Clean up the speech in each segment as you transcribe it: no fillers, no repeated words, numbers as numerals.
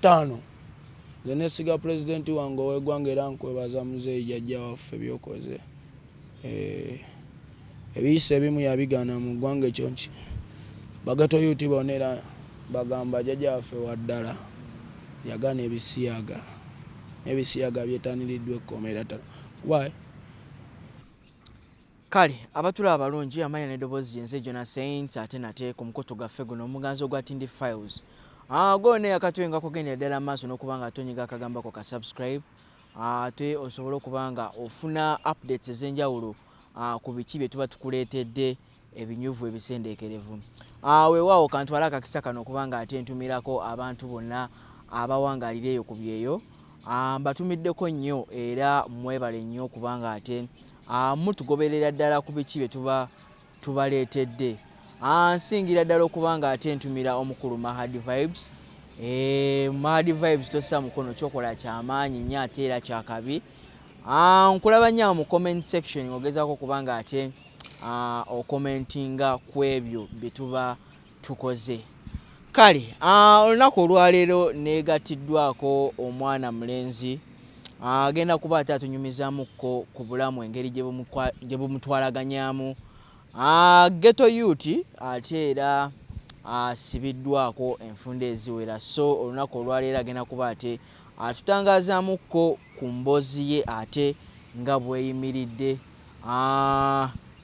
Ttaano. Nze nesiga pulezidenti wange ow'eggwanga era nkwebaza, muzeeyi jjajja waffe, byokoze. Ebiyiso ebimu yabigaana mu ggwanga. Ekyo nki ba ghetto youth bonna era bagamba jjajja waffe waddala yagaana ebisiyaga, ebisiyaga byetaniriddwa ekkomera kuba. Kale abatulaba abalungi, amanya n'eddoboozi yenze Jona Saints, ate nate ku mukutu gwaffe guno omuganzi ogwa Tindi Files. Gwo ne yakatwenga kugendera ddala maaso n'okuba nga tonyiga akagambako ka subscribe, ate osobole okuba nga ofuna updates ez'enjawulo ku biki bye tuba tukuleetedde ebinyuvu ebisendeekerevu. Weewaawo kantwale akakisa kano okuba nga ate ntumirako abantu bonna abawangaalira eyo ku byeyo. Mbatumiddeko nnyo era mwebale nnyo kubanga ate mutugoberera ddala ku biki bye tuba tubaleetedde. Nsingira ddala okuba nga ate ntumira omukulu Mahadi Vibes. Mahadi Vibes, tossa mukono, kyokola kyamaanyi nnyo ate era kyakabi. Nkulaba nnyo awo mu comment section ogezaako okuba nga ate okomentinga ku ebyo bye tuba tukoze. Kale olunaku olwaleero neegatiddwako omwana mulenzi agenda kuba ate atunyumizamukko ku bulamu, engeri gye bumutwalaganyamu. Ghetto youth ate era asibiddwako enfunda eziwera, so olunaku olwaleero agenda kuba ate atutangazamukko ku mboozi ye ate nga bweyimiridde.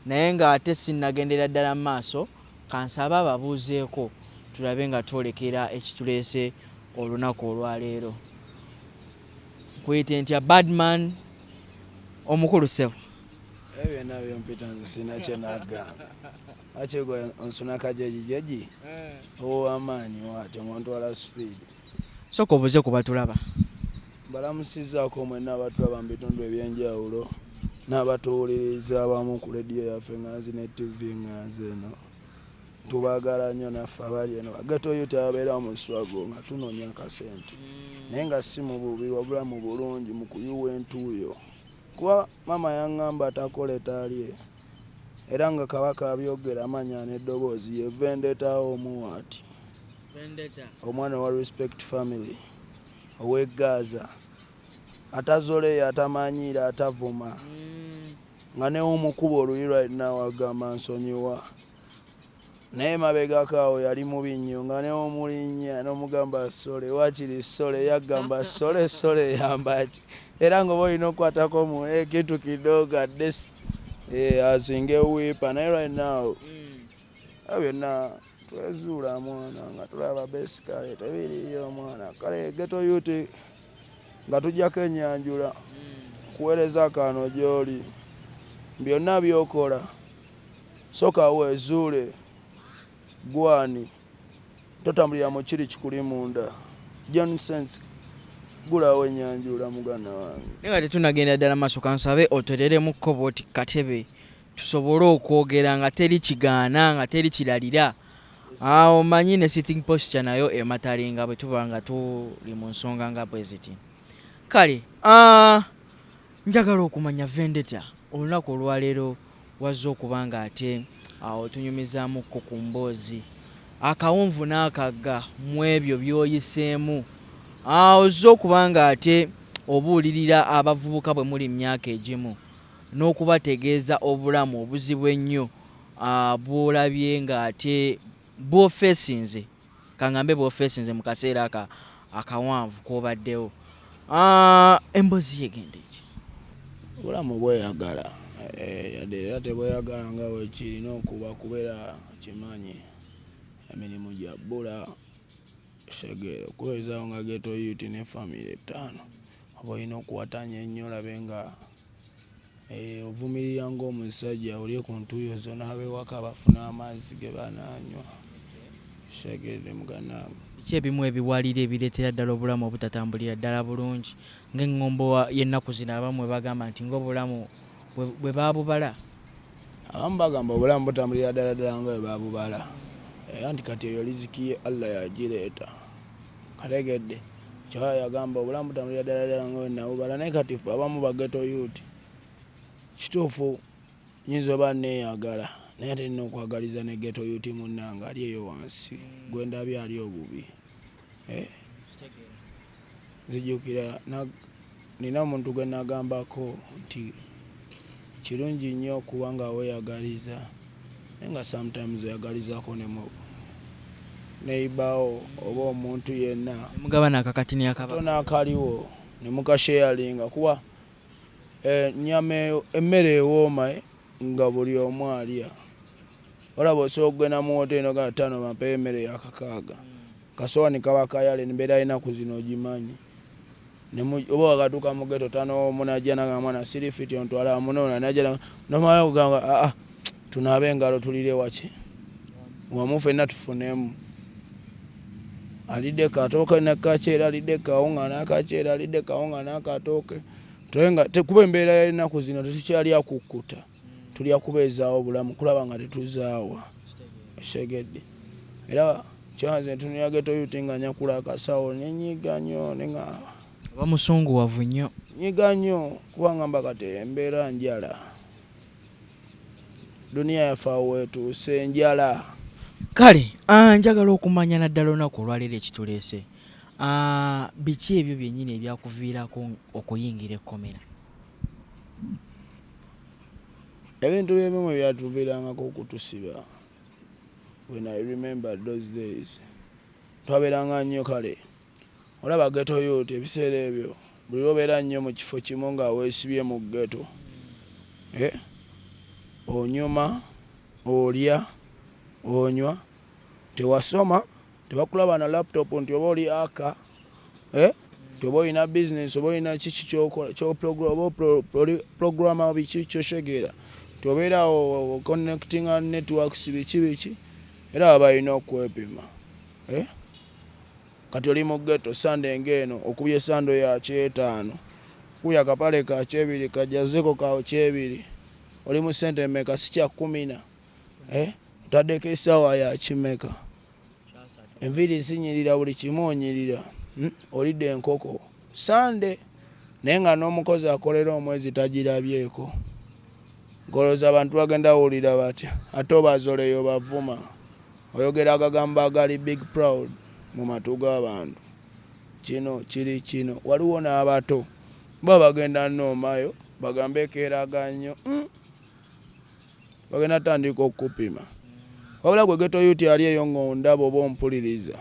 Naye ng'ate sinnagendera ddala mu maaso, kansabe ababuuzeeko tulabe nga twolekera ekituleese olunaku olwaleero. Nkuyite ntya, badman omukulu, ssebo? Ebyo byonna byompita nze sirina kyenagamba. Lwaki onsuna kajejijeji ow'amaanyi waatyo ngontwala speed? Sooka obuuze ku batulaba. Mbalamusizaako mwenna abatulaba mu bitundu ebyenjawulo n'abatuwuliriza abamu ku lediyo yaffe nga nzi ne TV nga nze eno. Tubaagala nnyo naffe abali eno ba ghetto youth ababeera mu struggle nga tunoonya akasente, naye nga si mu bubi wabula mu bulungi, mu kuyiwa entuuyo, kuba maama yaŋŋamba atakole talye, era nga kabaka abyogera amanya n'eddoboozi ye Vendetta omuwaati, omwana wa Respect Family ow'e Gaza, atazoleyo, atamanyiira, atavuma, nga newomukuba oluyi right now agamba nsonyiwa, naye mabegako awo yali mubi nnyo, nga newomulinnya nomugamba sorry, wakiri sorry yagamba sorry sorry yambaki, era nga oba olina okukwatako mu ekintu kidogo adde azinge wipa. Naye right now byonna twezuula mwana nga tulaba basically tebiriyo mwana. Kale ghetto youth nga tujjako enyanjula kuweereza kano gy'oli, byonna byokola soka wezuule gwani, totambulira mu kiri kikuli munda. John Sense, gulawo enyanjula muganda wange. Naye nga tetunagenda ddala maaso, kansabe otereremukko bwoti katebe tusobole okwogera nga teri kigaana, nga teri kiralira. Omanyi ne sitting posture nayo ematalinga bwe tuba nga tuli mu nsonga nga bwe ziti. Kale njagala okumanya, Vendetta, olunaku olwaleero wazze okuba nga ate otunyumizamukko ku mboozi akawonvu n'akagga mu ebyo by'oyiseemu. Ozze okuba nga ate obuulirira abavubuka bwe muli myaka egimu n'okubategeeza obulamu obuzibu ennyo bw'olabye ng'ate bw'ofeesinze, kaŋŋambe bw'ofeesinze mu kaseera aka akawanvu k'obaddewo. Emboozi yegenda eki? Obulamu bweyagala, yadde era tebweyagala nga bwekirina okuba, kubeera kimanyi emirimu gya bbula segere okubeezaawo nga ghetto youth ne family ttaano, oba olina okuwatanya ennyo olabe nga ovumirira ng'omusajja, olye ku ntuuyo zo n'ab'ewaka bafune amazzi ge banaanywa. Segere muganda wange. Biki ebimu ebiwalira ebireetera ddala obulamu obutatambulira ddala bulungi, ng'eŋŋombo y'ennaku zino abamu bwe bagamba nti ng'obulamu bwe baabubala? Abamu bagamba obulamu butambulira ddala ddala nga bwe babubala, era nti kati eyo riziki ye Allah yagireeta. Kategedde kyaba yagamba obulamu butambulira ddala ddala nga bwe nabubala, naye kati ffe abamu ba ghetto youth, kituufu nyinza oba neeyagala, naye ate nina okwagaliza ne ghetto youth munnange ali eyo wansi gwe ndabye ali obubi. Nzijukira nina omuntu gwe nagambako nti kirungi nnyo okuba nga weeyagaliza, naye nga sometimes oyagalizaako ne mu neighbour oba omuntu yenna. Mugabana akakatini akaba. Katono akaliwo ne mukasharinga, kuba ennyama, emmere ewooma nga buli omu alya. Olaba osobola okugenda mu woteri nogamba, "Tano bampeyo emmere ya 6," kasowaani kaba kayale, embeera y'ennaku zino ogimanyi. Oba wakatuuka mu ghetto, tano omu najja nagamba, "Mwana, siri fit, ontwala munoona." Najja nomala kugamba, "Aa, tunaabe engalo, tulire waki wamu ffenna tufunemu." Alidde katooke nakaceere, alidde kawunga n'akaceere, alidde kawunga n'akatooke, nga kuba embeera y'ennaku zino tetukyalya kukkuta, tulya kubeezaawo bulamu, kulaba nga tetuzaawa. Okitegedde? Era kyanze ntunulira ghetto youth nga nyakula akasawo, nenyiga nnyo, nenga Oba musunguwavu nnyo. Nyiga nnyo, kuba ngamba kati embeera njala, duniya yaffe awo wetuuse, enjala. Kale njagala okumanya naddala olunaku olwaleero ekituleese, biki ebyo byennyini ebyakuviirako okuyingira ekkomera? Ebintu byebimu ebyatuviirangako okutusiba. When I remember those days, twabeeranga nnyo, kale olaba ghetto youth ebiseera ebyo, buli lwobeera nnyo mu kifo kimu nga weesibye mu ghetto, eh? Onyuma, olya, onywa, tewasoma, tebakulaba na laptop nti oba oli aka, eh? Nti oba olina business, oba olina kiki kyokola, oba oli programmer, biki kyotegeera, nti obeerawo connectinga networks, biki biki, era baba balina okwepima, eh? Kati oli mu ghetto, Sande ng'eno okubye sando ya 500, kuya akapale ka 200, kajazeko ka 200, oli mu sente mmeka? Si kya 10 na, eh? Otaddeko essaawa ya kimeka, enviiri zinyirira, buli kimu onyirira, Olidde enkoko Sande, naye nga n'omukozi akolera omwezi tagirabyeko. Ngolooza abantu bagenda wulira batya? Ate obazoleyo, bavuma, oyogera agagambo agali big proud mu matu g'abantu, kino kiri kino. Waliwo n'abato ba bagenda noomayo, bagambe keeraga nnyo, Bagenda tandika okukupima. Wabula gwe ghetto youth ali eyo ng'ondaba oba ompuliriza,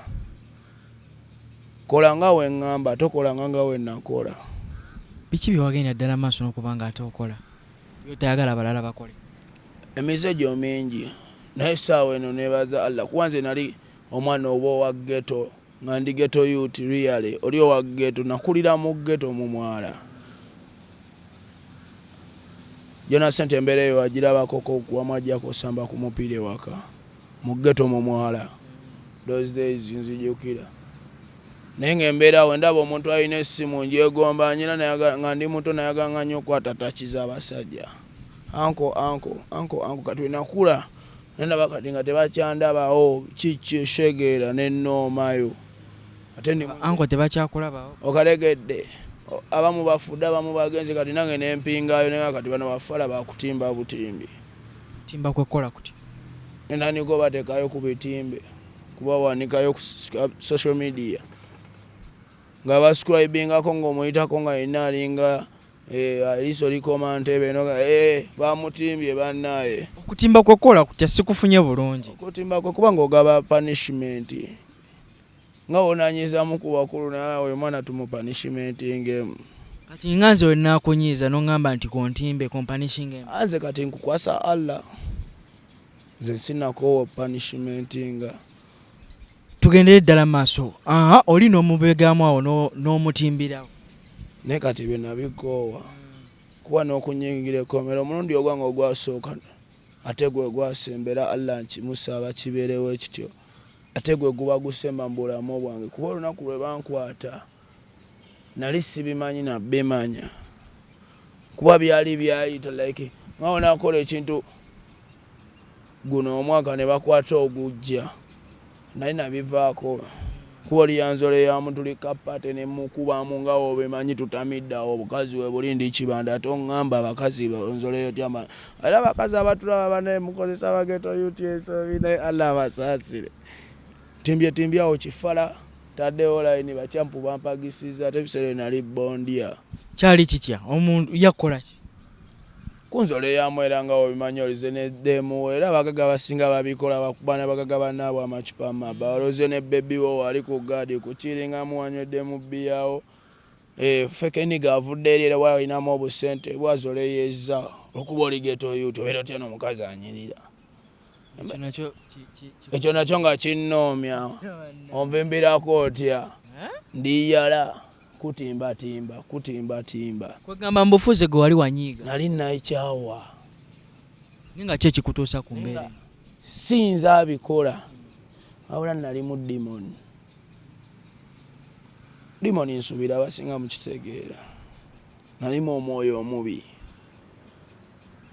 kola nga weŋŋamba, tokolanga nga we nakola. Biki bye wagenda ddala maaso n'okuba nga ate okola byotayagala balala bakole? Emize gyo mingi, naye essaawa eno neebaza Allah, kuba nze nali omwana oba owa ghetto, nga ndi ghetto youth really, oli owa ghetto, nakulira mu ghetto, mu mwala. Jona sente embeera eyo agirabakoko, wamwajjako osamba ku mupiira ewaka mu ghetto, mu mwala. Those days nzijukira, naye ngaembeera awo ndaba omuntu alina essimu ngyegomba nyina, nga ndi muto nayaganga nnyo okukwata takiza abasajja, uncle, uncle, uncle, uncle. Kati wenakula nendaba kati nga tebakyandabawo, kiki shegeera nenoomayo ate ndi Uncle tebakyakulabawo. Okalegedde, abamu bafudde, abamu bagenze, kati nange nempingayo, naye kati bano bafala bakutimba butimbi. Timba kwekola kuti? Nentandika obateekayo ku bitimbe, kuba wanikayo ku social media nga bascribingako, ng'omuyitako nga yenna alinga eriiso likoma ntebe no, bamutimbye bannaye. Okutimba kwekola kutya? Sikufunye bulungi. Okutimba kwe kuba ng'ogaba punishment, nga wonanyizamu ku bakulu, naye oyo mwana tumupunishmentingemu. Kati nga nze wenakunyiiza noŋŋamba nti kontimbe, kompunishingemu? Anze kati nkukwasa Allah, nze sinakoowa punishmentinga. Tugendere ddala maaso. Aha, oli n'omubegamu awo n'omutimbirawo. Naye kati ebyo nabikoowa, kuba n'okunyingira ekkomera omulundi ogwange ogwasooka ate gwe gwasembera, Allah nkimusaba kibeerewo ekityo, ate gwe guba gusemba mu bulamu bwange, kuba olunaku lwe bankwata nali sibimanyi, nabimanya kuba byali byayita, like nga onakola ekintu guno omwaka ne bakwata ogujja, nali nabivaako, kuba oliyanzole ya mutulika pate nemukubamu nga wobimanyi, tutamiddeawo obukazi we buli ndi kibanda, ate oŋŋamba abakazi onzoleyo tyamba. Era abakazi abatulaba banaye mukozesa ba ghetto youth ensobi, naye Allah abasaasire. Timbye timbyawo kifala. Taddewo layini, bakyampu bampagisiza, ate ebiseera ebyo nali bondya. Kyali kitya? Omuntu yakola ki? Kunzola eyamu, era nga obimanyi, olize neddemu, era abagaga abasinga babikola, bakuba nabagaga bannaabwe amacupa maba. Oloze ne baby wo wali ku gaadi kukiringamu, wanyweddemu bbiyawo. Eh, fake nigga avudde eri, era walinamu obusente bwazoleyeza okuba oli ghetto youth, obeera otya n'omukazi anyirira? Ekyo nakyo Ekyo nakyo nga kinnoomya. Onvimbirako otya? Ndiyala kutimbatimba kutimbatimba. Kwegamba mbufuze gwe wali wanyiiga. Nali nakyawa. Naye nga ki ekikutuusa ku mbeera eno? Siyinza abikola, wabula nalimu demon. Demon nsuubira abasinga mukitegeera. Nalimu omwoyo omubi,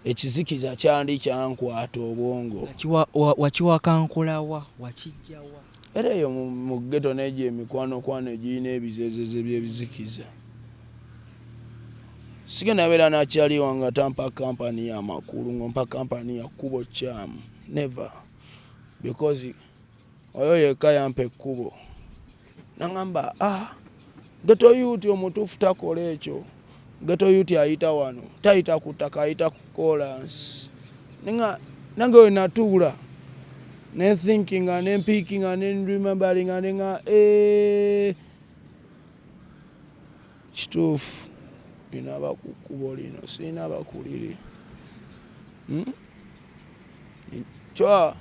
ekizikiza kyandi kyankwata obwongo. Wakiwakankulawa? Wakijjawa? Era eyo mu ghetto n'egyo emikwanokwano egirina ebizezeze by'ebizikiza, sigenda beera nakyaliwa nga tampa kampani y'amakulu, ng'ompa kampani ya kkubo kyamu. Never, because oyo yekka yampa ekkubo, naŋŋamba, "Ah, ghetto youth omutuufu takola ekyo. Ghetto youth ayita wano, tayita ku ttaka, ayita ku kolansi." Nenga nange we natuula ne thinkinga, ne mpiikinga, ne rememberinga, nenga, "Eh, kituufu, ninaba ku kkubo lino, siinaba kuliri." Kyo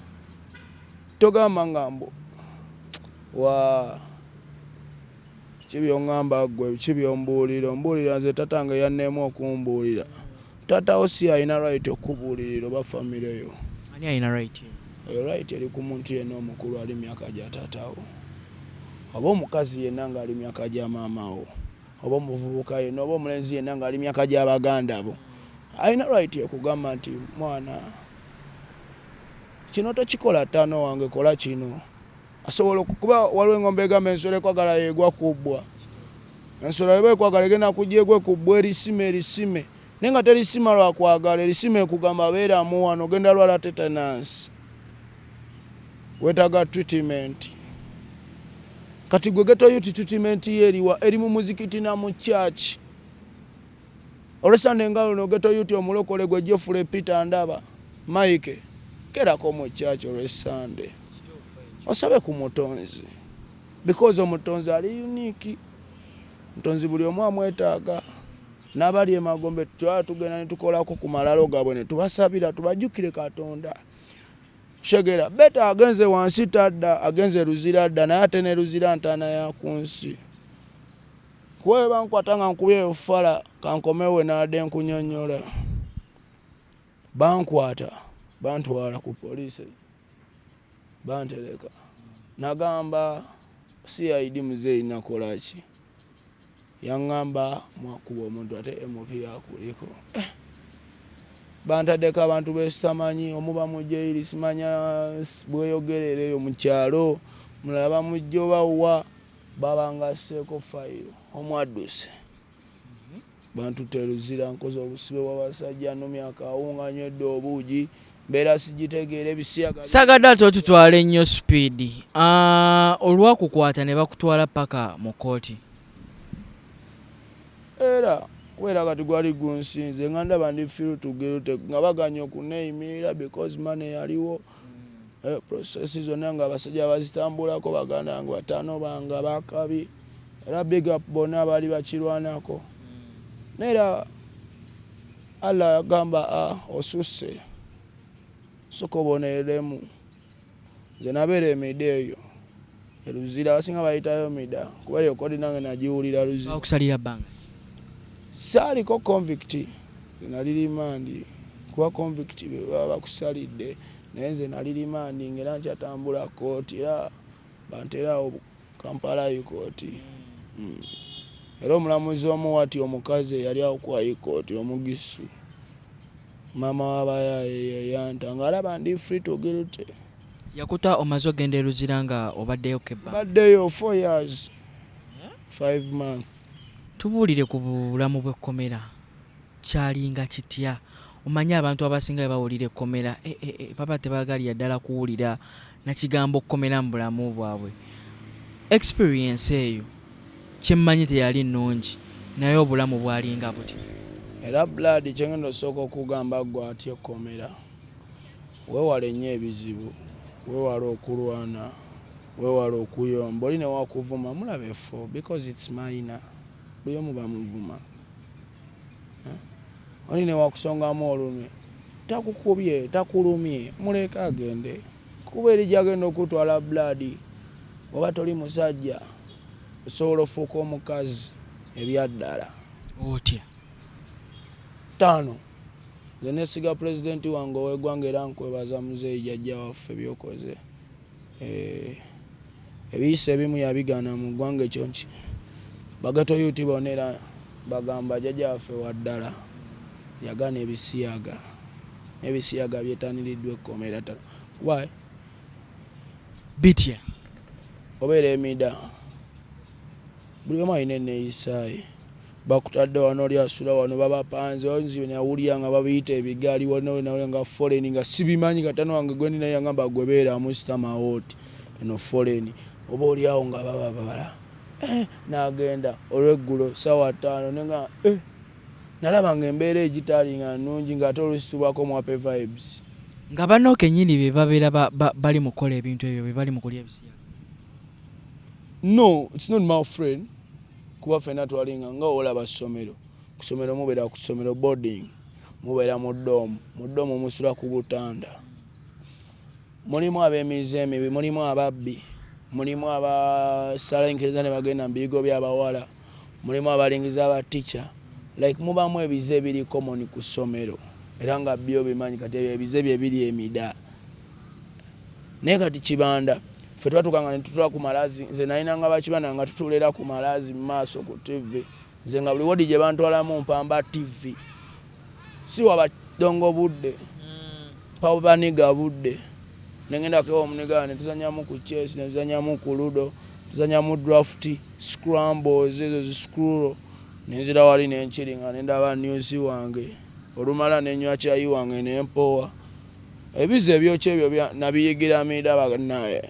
togamba nga mbu wa ki byoŋŋamba ggwe, ki byombuulira, ombuulira nze tatange yanneemu okumbuulira. Taatawo si alina right okubuulirira oba famire yo. Ani alina right? Eyo right eri ku muntu yenna omukulu ali myaka gya taatawo, oba omukazi yenna ng'ali myaka gya maamawo, oba omuvubuka yenna, oba omulenzi yenna ng'ali myaka gy'abaganda bo, alina right okugamba nti, "Mwana, kino tokikola, ttaano wange, kola kino." Asobola kuba waliwo engombe egamba, "Ensolo ekwagala yegwa kubbwa." Ensolo eba ekwagala, egenda kujja egwe ku bbwa, erisime erisime, naye nga terisima lwakwagala, erisima ekugamba, "Beeramu wano, ogenda lwala tetanus, weetaaga treatment." Kati gwe ghetto youth, treatment ye eriwa? Eri mu muzikiti na mu church. Olwesande nga luno, ghetto youth omulokole gwe Geoffrey Peter ndaba Mike, kerako mu church olwesande, osabe ku Mutonzi, because Omutonzi ali unique. Mutonzi buli omu amwetaaga, n'abali emagombe twala tugenda ne tukolako ku malalo gaabwe ne tubasabira, tubajjukire Katonda. Shegera beta agenze wansi tadda, agenze Luzira dda, naye ate ne Luzira ntaana ya ku nsi. Kuba bwe bankwata nga nkubye efala, kankomewe naadde nkunyonnyola. Bankwata, bantwala ku poliisi, bantereka. Nagamba CID, "Muzeeyi, nakola ki?" Yaŋŋamba, "Mwakuba omuntu, ate MP akuliko." Eh. Bantaddeko abantu besitamanyi, omu bamugjairi simanya bweyogerera eyo mu kyalo, mulala bamujja obawa babangaseeko fayiro, omu adduse. Bantutte Luzira, nkoze obusibe bw'abasajja, nnumya akawunga, nywedde obuugi, mbeera sigitegeera, ebisiyaga. Sagadde ate otutwala ennyo speed. Olwakukwata ne bakutwala paka mu kkooti. Era kubeera kati gwali gunsinze, nga ndaba ndi feel to guilty, nga baganya okuneeyimirira because money yaliwo. Process zonna nga abasajja bazitambulako, baganda bange bataano bange abakabi, era big up bonna abaali bakirwanako. Naye era Allah yagamba, "Ah, osusse, soka obonereremu." Nze nabeera emida eyo eruzira, abasinga bayitayo mida, kuba eyo kodi nange nagiwulira Luzira. Bakusalira bbanga? Saaliko convict, nali remand, kuba convict be baba bakusalidde, naye nze nali remand, ngera nkyatambula kooti, era banteerawo Kampala High Court. Era omulamuzi omu wati omukazi eyali awo ku High Court, omugisu, maama w'abayaaye, yeyanta ng'alaba ndi free to guilty. Yakuta omaze ogenda e Luzira nga obaddeyo kebbanga? Baddeyo 4 years 5 months. Tubuulire ku bulamu bw'ekkomera, kyalinga kitya? Omanyi abantu abasinga bwe bawulira ekkomera, e, e, e, baba tebagalira ddala kuwulira nakigambo kkomera mu bulamu bwabwe. Experience eyo kyemmanyi teyali nnungi, naye obulamu bwalinga butya? Era blood, kyengenda osooka okugamba gwe atya ekkomera, weewale nnyo ebizibu, weewale okulwana, weewale okuyomba. Oli newakuvuma mulaba efo because it's minor, buli omu bamuvuma. Eh? Oli newakusongamu olunwe, takukubye, takulumye, muleke agende, kuba eri gyagenda okutwala. Blood, oba toli musajja, osobola ofuuka omukazi ebyaddala. Otya? Ttaano. Nze nesiga pulezidenti wange ow'eggwanga, era nkwebaza muzeeyi jjajja waffe byokoze. Ebiyisa ebimu yabigaana mu ggwanga, ekyo nki ba ghetto youth bonna era bagamba jjajja waffe waddala yagaana ebisiyaga, ebisiyaga byetaniriddwa ekkomera ttano. Why? Bitya? Obeera emida, buli omu alina eneeyisaaye. Bakutadde wano, oli asula wano, babapanze nzi nawulira nga babiyita ebigaali wano, nawulira nga foreign, nga sibimanyi. Katano wange gwendi naye yangamba, "Gwe beeramu sitamawooti eno foreign." Oba oliawo nga bababala, nagenda olweggulo sawa 5 nenga nalaba nga embeera egitaali nga nnungi, ng'ate oluusi tubako mu happy vibes. Nga banno kennyini be babeera bali mu kukola ebintu ebyo, be bali mu kulya ebisiyaga? No, it's not my friend, kuba ffenna twalinga nga olaba ssomero. Ku ssomero mubeera ku ssomero boarding, mubeera mu dorm, mu dorm musula ku butanda. Mulimu ab'emize emibi, mulimu ababbi, mulimu abasalankiriza ne bagenda mu biyigo by'abawala, mulimu abalingiza abatica, like mubamu ebize ebiri common ku ssomero era nga byo bimanyi. Kati ebyo ebize bye biri emida. Naye kati kibanda ffe twatukanga ne tutula ku malazi. Nze nalinanga bakibanda nga tutulera ku malazi mu maaso ku TV. Nze nga buli wodi gye bantwalamu mpamba TV, si wabadongo budde, pabaniga budde, nengendako ewa omuniga ne tuzanyamu ku chess, ne tuzanyamu ku ludo, tuzanyamu draft, scrambles, ezo zi Scrabble. Nenzira wali nenkiri nga nendaba news wange, olumala nenywa kyayi wange nempowa. Ebizi ebyokya ebyo nabiyigira mida naye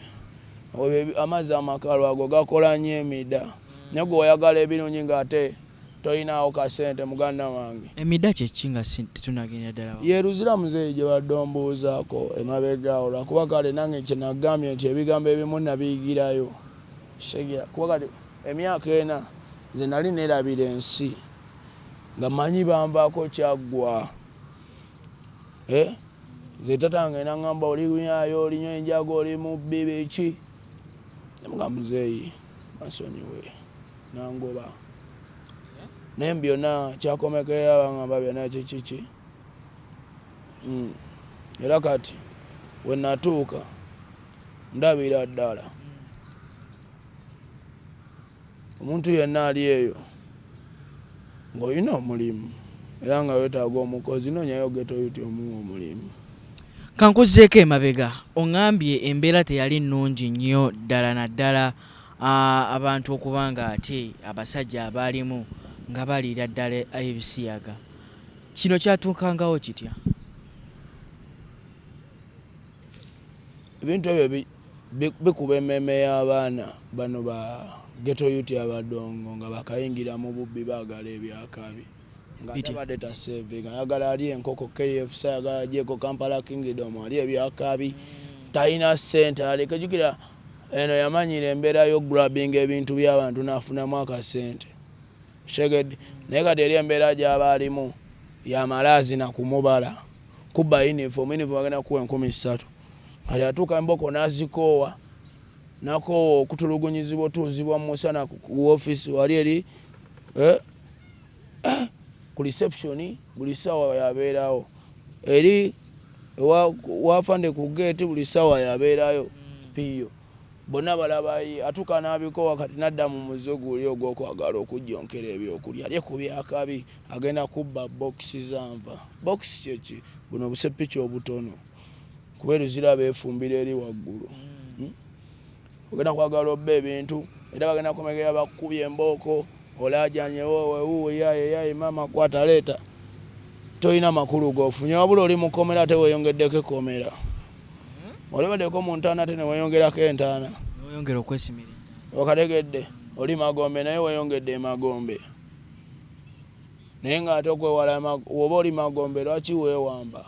amazzi amakalu ago gakola nnyo emida. Naye gwe oyagala ebirungi ng'ate toyinaawo kasente, muganda wange. Emida kyeki nga tetunagenda ddala? Ye Luzira muzeeyi gye badde ombuuzaako emabega awo, lwakuba kale nange kyenagambye nti ebigambo ebimu nabiyigirayo segera, kuba kati emyaka 4 nze nali nerabira ensi nga manyi banvaako kyaggwa. Eh? Nze tata wange naŋŋamba, "Olinyayo, olinywa enjaga, oli mubbi, biki." Nemuga, "Muzeeyi, masonyiwe." Nangoba. Naye byonna kyakomekerera baŋŋamba byonna kikiki. Era kati we natuuka ndabira ddala omuntu yenna ali eyo ng'olina omulimu era nga weetaaga omukozi, noonyayo ghetto youth omuwa omulimu. Kankuzeeko emabega, oŋŋambye embeera teyali nnungi nnyo ddala, naddala abantu okuba nga ate abasajja abaalimu nga baliira ddala ebisiyaga. Kino kyatuukangawo kitya? Ebintu ebyo bikuba emmeeme y'abaana bano ba ghetto youth abadongo nga bakayingira mu bubbi, baagala ebyakabi nga Bitya? tabadde tasevinga, ayagala ali enkoko KFC, ayagala agyeko Kampala Kingdom, ali ebyakabi, talina ssente. Aleke jukira eno yamanyira embeera y'okugrabinga ebintu by'abantu n'afunamu akasente sheged. Naye kati eri embeera gy'aba alimu yamalaazi na kumubala kubba uniform, uniform agenda kuwa 3000. Kati atuuka emboko n'azikoowa, nakoowa okutulugunyizibwa, otuuzibwa mu musana ku ofiisi wali eri ku reception, buli ssaawa yabeerawo eri wafande ku gate, buli ssaawa yabeerayo piyo, bonna balabayi. Atuuka n'abikoowa, kati nadda mu muze guli ogw'okwagala okujjonkera ebyokulya, alye ku byakabi, agenda kubba bokisi zanva. Bokisi kyeki? Buno busepiki obutono, kuba eruzira beefumbira eri waggulu. Ogenda kwagala obba ebintu, era bagenda kumegera, bakubye embooko, olajanyewo wewuwe yaye maama kwata leeta, tolina makulu gofunye wabula oli mukomera, ate weeyongeddeko ekkomera. Oli baddeko mu ntaana, ate neweyongerako entaana. Neweyongera okwesimira. Okategedde oli magombe naye weyongedde emagombe, naye ng'ate okwewala woba oli magombe, lwaki weewamba?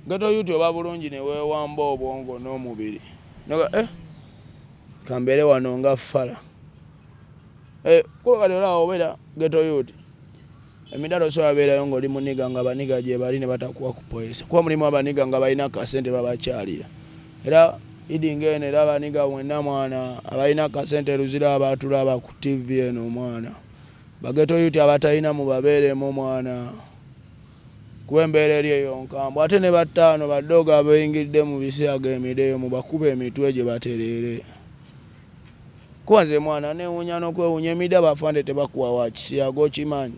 Ghetto youth oba bulungi ne weewamba obwongo n'omubiri. Noga, kambeere wano nga fala. Kuba kati olaba obeera ghetto youth, emidaala osobola beerayo ng'oli muniga, nga baniga gye bali ne batakuwa ku poesa, kuba mulimu abaniga nga balina kasente babakyalira. Era idi ng'eno, era abaniga mwenna mwana abalina kasente Luzira, abatulaba ku TV eno mwana, ba ghetto youth abatalina mubabeeremu mwana, kuba embeera eri eyo nkambwe. Ate ne battaano badoogo abayingidde mu bisiyaga emideeyo, mubakuba emitwe gye batereere. Kuba nze mwana newuunya n'okwewuunya, emida bafande tebakuwa wa kisiyaga, okimanyi?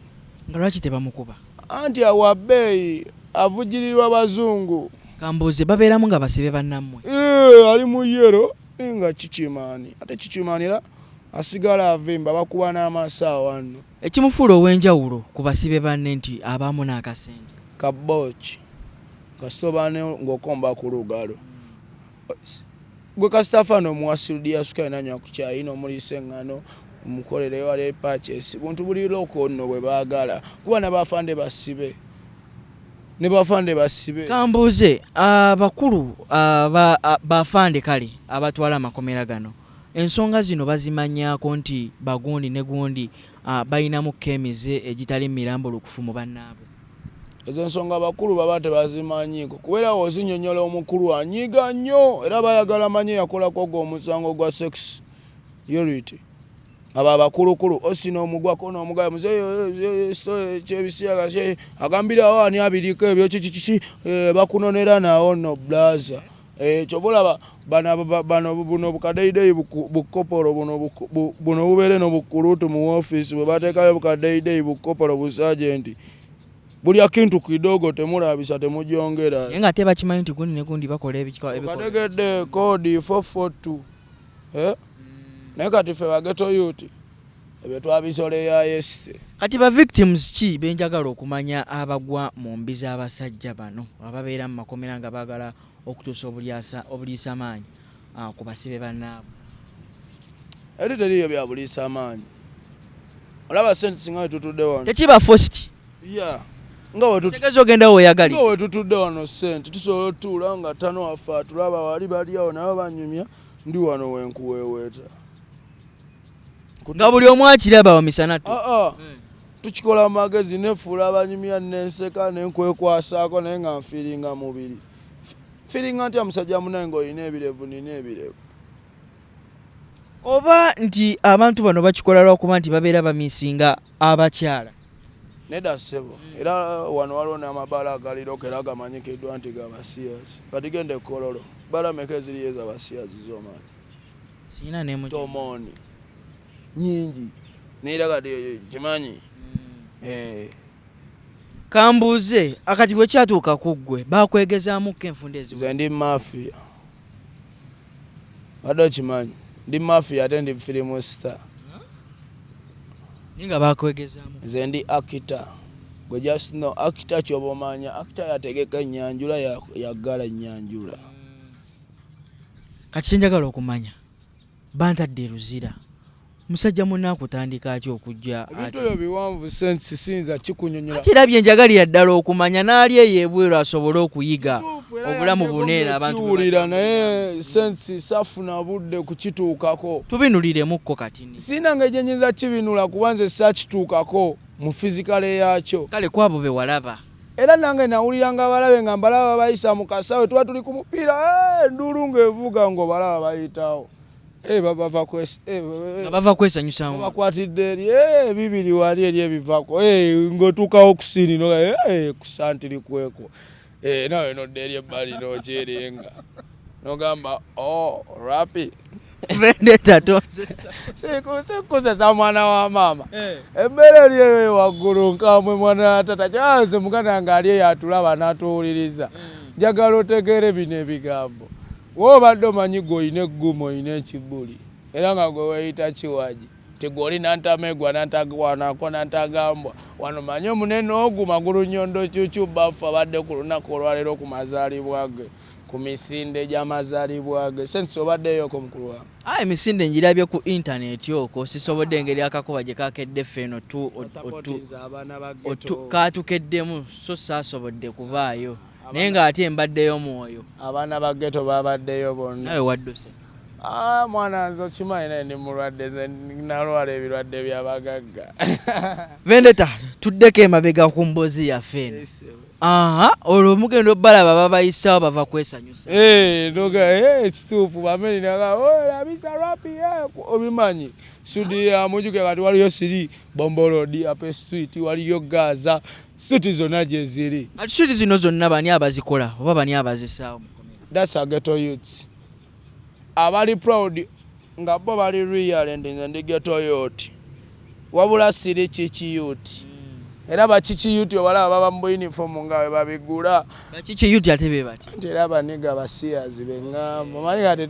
Nga lwaki tebamukuba? Anti awa bbeeyi, avugirirwa bazungu. Kambuuze, babeeramu nga basibe bannammwe? Ali mu yellow naye nga kikimaani, ate kikimaani era asigala avimba, bakuba n'amasaawa nno. Ekimufuula ow'enjawulo ku basibe banne nti abaamu n'akasente? Kabooki kasita oba ng'okomba ku lugalo gwe, kasita faana omuwa sirudi ya sukali nanywa ku kyayi, n'omuliisa eŋŋano, omukolereyo wali purchase, buntu buli local nno bwe baagala, kuba n'abafande basibe ne bafande basibe. Kambuuze, abakulu bafande kale abatwala amakomera gano, ensonga zino bazimanyaako nti bagundi ne gundi balinamu emize egitali mirambulukufu mu bannaabwe? Ezo ensonga abakulu baba tebazimanyiiko, kubeera wozinyonyola omukulu anyiiga nnyo, era bayagala manye yakolako gwe omusango gwa sex unity. Abo abakulukulu osi n'omugwako n'omugayo muzeeyi kyebisiyaga agambirawo ani abiriko ebyo kikikiki, bakunonera nawo nno blaza. Kyova olaba bano buno bukadeyideyi bukopolo buno bubeere nobukulutu mu woofiisi bwe bateekayo bukadeyideyi bukopolo busajenti bulya kintu kidogo, temulabisa, temujongera. Naye nga ate bakimanyi nti gundi ne gundi bakola ebikola. Okategedde code 442, eh? Naye kati ffe ba ghetto youth ebyo twabisoleya yesite. Kati ba victims ki benjagala okumanya abagwa mu mbi z'abasajja bano ababeera mu makomera nga baagala okutuusa obuliisamaanyi ku basibe bannaabwe? Eri teriyo bya buliisa maanyi. Olaba sente singa wetutudde wano tekiba forced? Ya, nga wetutegeeza ogenda weoyagalira. Nga wetutudde wano sente tusobola otutuula nga ttano waffe atulaba wali, bali awo nabo banyumya, ndi wano wenkuweeweeta. Nga buli omu akiraba wamisana tu? Ah, ah. Tukikola mu magezi, nefuula abanyumya, nenseka nenkwekwasaako, naye nga nfiiringa mubiri, fiiringa ntya musajja munaye ng'olina ebirevu, nina ebirevu. Oba nti abantu bano bakikola lwakuba nti babeera bamisinga abakyala? Nedda ssebo. Era wano waliwo n'amabaala agaliroko era gamanyikiddwa nti gabasiyazi. Kati genda ekololo, bbaala meka eziriyo ez'abasiyazi z'omanyi? Sirina nemu. Tomooni nyingi, naye era kati kimanyi. Kambuuze, akati bwe kyatuuka ku ggwe, bakwegezaamuko enfunda ezimu? Nze ndi mafia, badde okimanyi? Ndi mafia ate ndi film star. Naye nga bakwegezaamu? Nze ndi actor. Gwe just know actor, kyoba omanya actor yategeka enyanjula, yaggala enyanjula. Kati kyenjagala okumanya, bantadde e Luzira, musajja munaakutandika atya okujja? Ebintu ebyo biwanvu, sensi siyinza kikunyonyola. Ate era byenjagalira ddala okumanya, n'ali eyo ebweru asobole okuyiga obulamu buneeno abantu bwe kiwulira, naye sensi safuna budde kukituukako. Tubinuliremukko katini. Sirina ngeri gye nyinza kibinula, kuba nze saakituukako mu physical yaakyo. Kale kwabo be walaba. Era nange nawuliranga abalabe nga mbalaba bayisa mu kasawe, tuba tuli ku mupiira, enduulu ng'evuga ng'obalaba bayitawo. Bava nga bava kwesanyusamu. Bakwatidde eri bibiri wali eri ebivako, ng'otuukawo ku scene no kusantiri kwekwo, nawe nodda eri ebbali n'okyerenga nogamba, oh rapi. Vendetta tonzesa. Sikusesa mwana wa maama. Embeera eri eyo waggulu nkambwe mwana wa tata. Kyanze muganda wange ali eyo atulaba n'atuwuliriza, njagala otegeere bino ebigambo. Woobadde omanyi gwe olina eggumu, olina ekibuli, era nga gwe weeyita kiwagi nti gwe oli nantamegwa nantagwanako nantagambwa wano, manye omunene ogu magulu nyondo kyukyu baffe abadde ku lunaku olwaleero ku mazaalibwa ge. Ku misinde gy'amazaalibwa ge. Sense obaddeyoko, mukulu wange? Ah, emisinde ngirabye ku intaneti okwo, sisobodde engeri akakuba gye kakedde ffe eno Supportinze abaana ba ghetto. Katukeddemu, so saasobodde kubaayo, naye ng'ate mbaddeyo mwoyo. Abaana ba ghetto babaddeyo bonna. Nawe wadduse? Ah, mwana, nze okimanyi naye ndi mulwadde, nze nalwala ebirwadde by'abagagga. Vendetta, tuddeko emabega ku mboozi yaffe eno. Aha, olwo mugenda obbalaba babayisaawo bava kwesanyusa. Eh, noga kituufu bameninaga labisa rapi obimanyi sudi ya mujuke. Kati waliyo siri Bombolodi, Ape Street, waliyo Gaza Street, zonna gye ziri. Kati street zino zonna bani abazikola oba bani abazisaawo mu komera? That's a ghetto youths abali proud nga bo bali real nti nze ndi ghetto youth, wabula siri kiki youth. Era bakiki youth obalaba baba mu uniform nga bwe babigula. Bakiki youth ate be bati? Nti era baniga basiyazi beŋŋamba, omanyi kati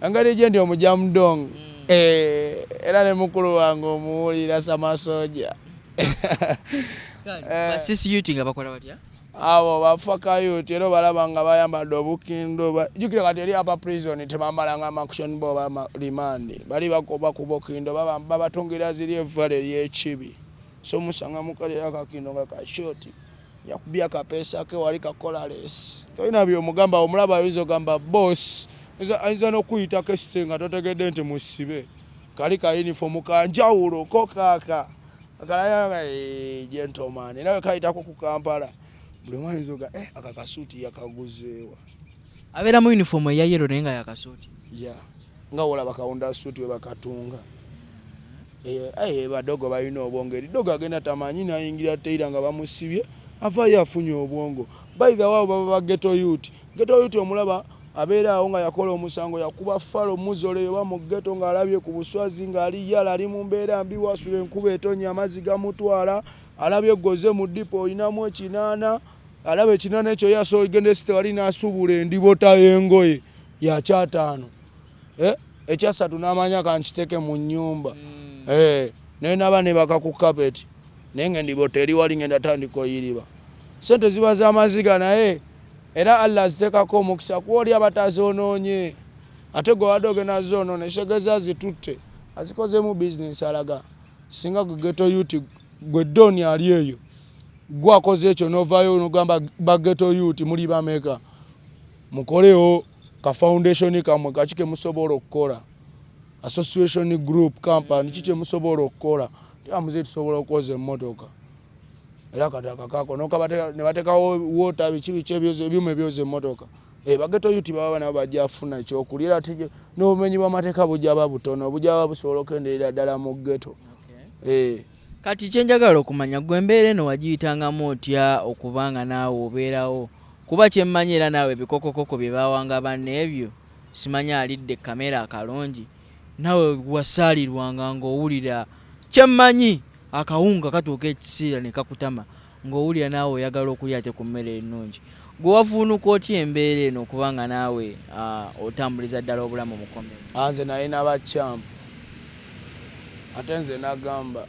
engeri gye ndi omujamudong. Era ne mukulu wange omuwulira samasoja. Basisi youth nga bakola batya? Abo bafaka youth, era obalaba nga bayambadde obukindo. Jjukira kati eri apa prison tebambalanga action, bo ba remand bali bakuba ku bukindo, babatungira ziri evvale ery'ekibi. So musanga mukali akakindo nga kashoti yakubya akapeesa ke wali kakolales, tolina byomugamba, omulaba ayinza ogamba boss, ayinza n'okuyitako esite nga totegedde nti musibe. Kali ka uniform kanjawulo ko kaaka akalaya gentleman, era kayitako ku Kampala buli omu ayinza oga aka kasuuti yakaguzeewa. Abeera mu uniform eya yellow naye nga yakasuuti. Ya, nga wolaba kawunda suuti we bakatunga. Badogo balina obwongo. Eri dogo agenda tamanyi nayingira teira nga bamusibye, avaayo afunye obwongo. By the way, baba ba ghetto youth. Ghetto youth omulaba abeera awo nga yakola omusango, yakuba falo muzole oba mu ghetto ng'alabye ku buswazi, ng'ali yala, ali mu mbeera mbi, wasula enkuba etonya, amazzi gamutwala, alabye goze mu dipo olinamu ekinaana, alaba ekinaana ekyo yasoogenda esite wali n'asuubula endibota y'engoye yakyataano, ekyasatu n'amanya kankiteeke mu nnyumba. Naye naba nebaka ku kapeti, naye nga endibota eri wali, ngenda tandika oyiriba sente ziba z'amaziga, naye era Allah aziteekako omukisa kuba oli aba tazoonoonye, ate gwe wadde ogenda zoonoona. Ekitegeeza zitutte azikozeemu bizinesi. Alaga singa gwe ghetto youth, gwe doni ali eyo, gwe akoze ekyo n'ovaayo n'ogamba ba ghetto youth muli bameka, mukolewo ka foundation kammwe, kaki ke musobola okukola, association, group, company, ki kyemusobola okukola? Tyamuze tusobola okwoza emmotoka, era kati akakako ne bateekawo water, biki biki ebyuma ebyoza emmotoka. Ba ghetto youth baba nabo bajja kufuna ekyokulya, era ate n'obumenyi bw'amateeka bujja ba butono, bujja ba busobola okukendeerera ddala mu ghetto. Kati kyenjagala okumanya, gwe embeera eno wagiyitangamu otya okubanga naawe obeerawo? Kuba kyemmanyi era naawe ebikokokoko bye bawanga banne ebyo, simanyi alidde kamera akalungi, naawe wasaalirwanga ng'owulira, kyemmanyi akawunga katuuka ekiseera ne kakutama ng'owulira naawe oyagala okulya ate ku mmere ennungi. Gwe wavuunuka otya embeera eno okubanga naawe otambuliza ddala obulamu mu komera? Nze nalina bakyampu, ate nze nagamba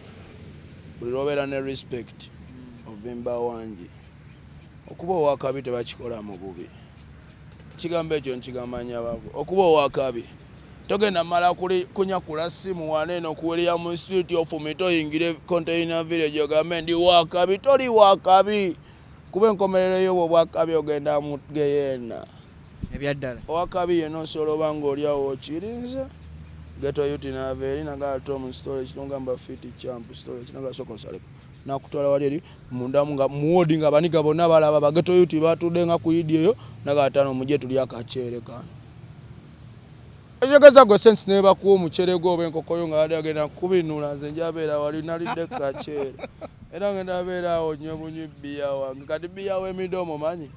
buli lwobeera ne respect ovimba wangi. Okuba owakabi tebakikola mu bubi. Kigambo ekyo nkigamba nyabavu. Okuba owakabi togenda mala kunyakula simu wana eno kuwerera mu street, ofumite oyingire Container Village ogambe ndi wakabi. Toli wakabi, kuba enkomerero y'obwo obwakabi ogenda mu geyeena. Ebyaddala. Owakabi yenna osobola oba nga oli awo okirinze ghetto youth naava eri nagala tom storage, nogamba fit champ storage, nagasooka osaleko, nakutwala wali eri mundamu nga muwodi nga baniga bonna balaba ba ghetto youth batudde nga ku idi eyo, naga tano mujje tuli akaceere kano. Ekitegeeza gwe sense ne bakuwa omuceere gwo oba enkoko yo nga badde bagenda kubinula, nze njabeera wali nalidde kaceere, era ngenda beera awo nywe bunywi bbiya wange. Kati bbiya w'emidomo manyi.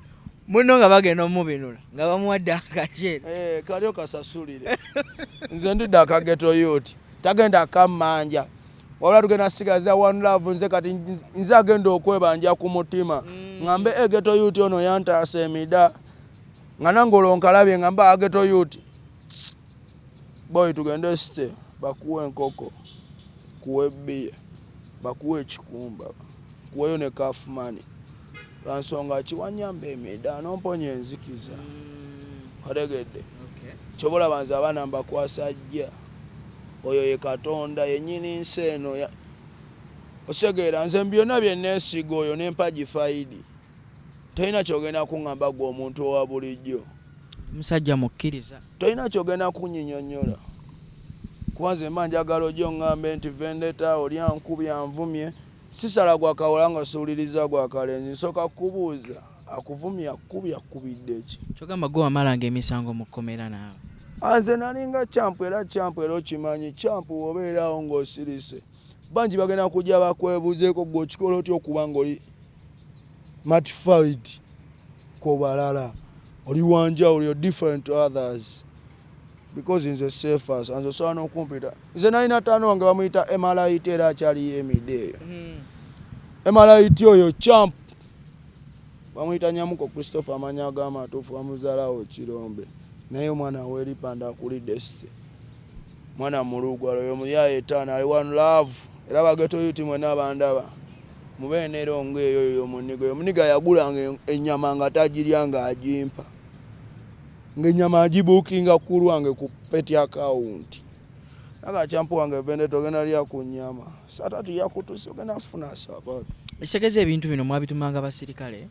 Muno nga bagenda omubinula nga bamuwadde akaceere. Kali okasasulire, nze ndidde aka ghetto youth tagenda kammanja, wabula tugenda sigaza one love. Nze kati nze agenda okwebanja ku mutima, ŋŋambe e ghetto youth ono yantaasa emida, nga nange olwo nkalabye nga mba ghetto youth boy, tugende site bakuwa enkoko, kuwa ebbiya, bakuwa ekikumba, kuweyo ne kafumani, lwansonga kiwanyamba emida nomponya enzikiza. Kategedde? Kyoba olaba nze abaana mbakwasa jja oyo ye Katonda yennyini nsi eno. Osegeera nze byonna bye neesiga oyo nempa gifayidi. Tolina kyogenda kuŋŋamba gwe omuntu owa bulijjo. Musajja mukkiriza. Tolina kyogenda kunyinyonnyola, kuba nze mba njagala ojja oŋŋambe nti Vendetta oli ankubye, anvumye. Sisala gwa kawala nga siwuliriza gwa kalenzi. Nsooka kukubuuza, akuvumye, akukubye, akukubidde ki? Kyogamba gwe wamalanga emisango mu kkomera naawe? Nze nalinga champ, era champ, era okimanyi champ bw'obeeraawo ng'osirise, bangi bagenda kujja bakwebuuzeeko gwe okikola otya okuba ng'oli modified ku balala, oli wanjawulo, you're different to others, because nze sefas nze osobola n'okumpita. Nze nalina taano wange bamuyita MRIT, era akyaliyo emide eyo. MRIT oyo champ bamuyita Nyamuko Christopher, amanya ag'amatuufu bamuzaalawo Kirombe, naye omwana weripanda akulidde site mwana mulugwalo oyo muyaye etaano ali one love. Era ba ghetto youth mwena bandaba mube nerongo eyo. Oyo muniga, oyo muniga yagulanga ennyama nga tagirya, ng'agimpa, ng'ennyama agibuukinga ku lwange ku petty account. Naga champ wange Vendetta, ogenda lya ku nnyama 3:00 yakutuse, ogenda kufuna sapatu. Ekitegeeza ebintu bino mwabitumanga basirikale?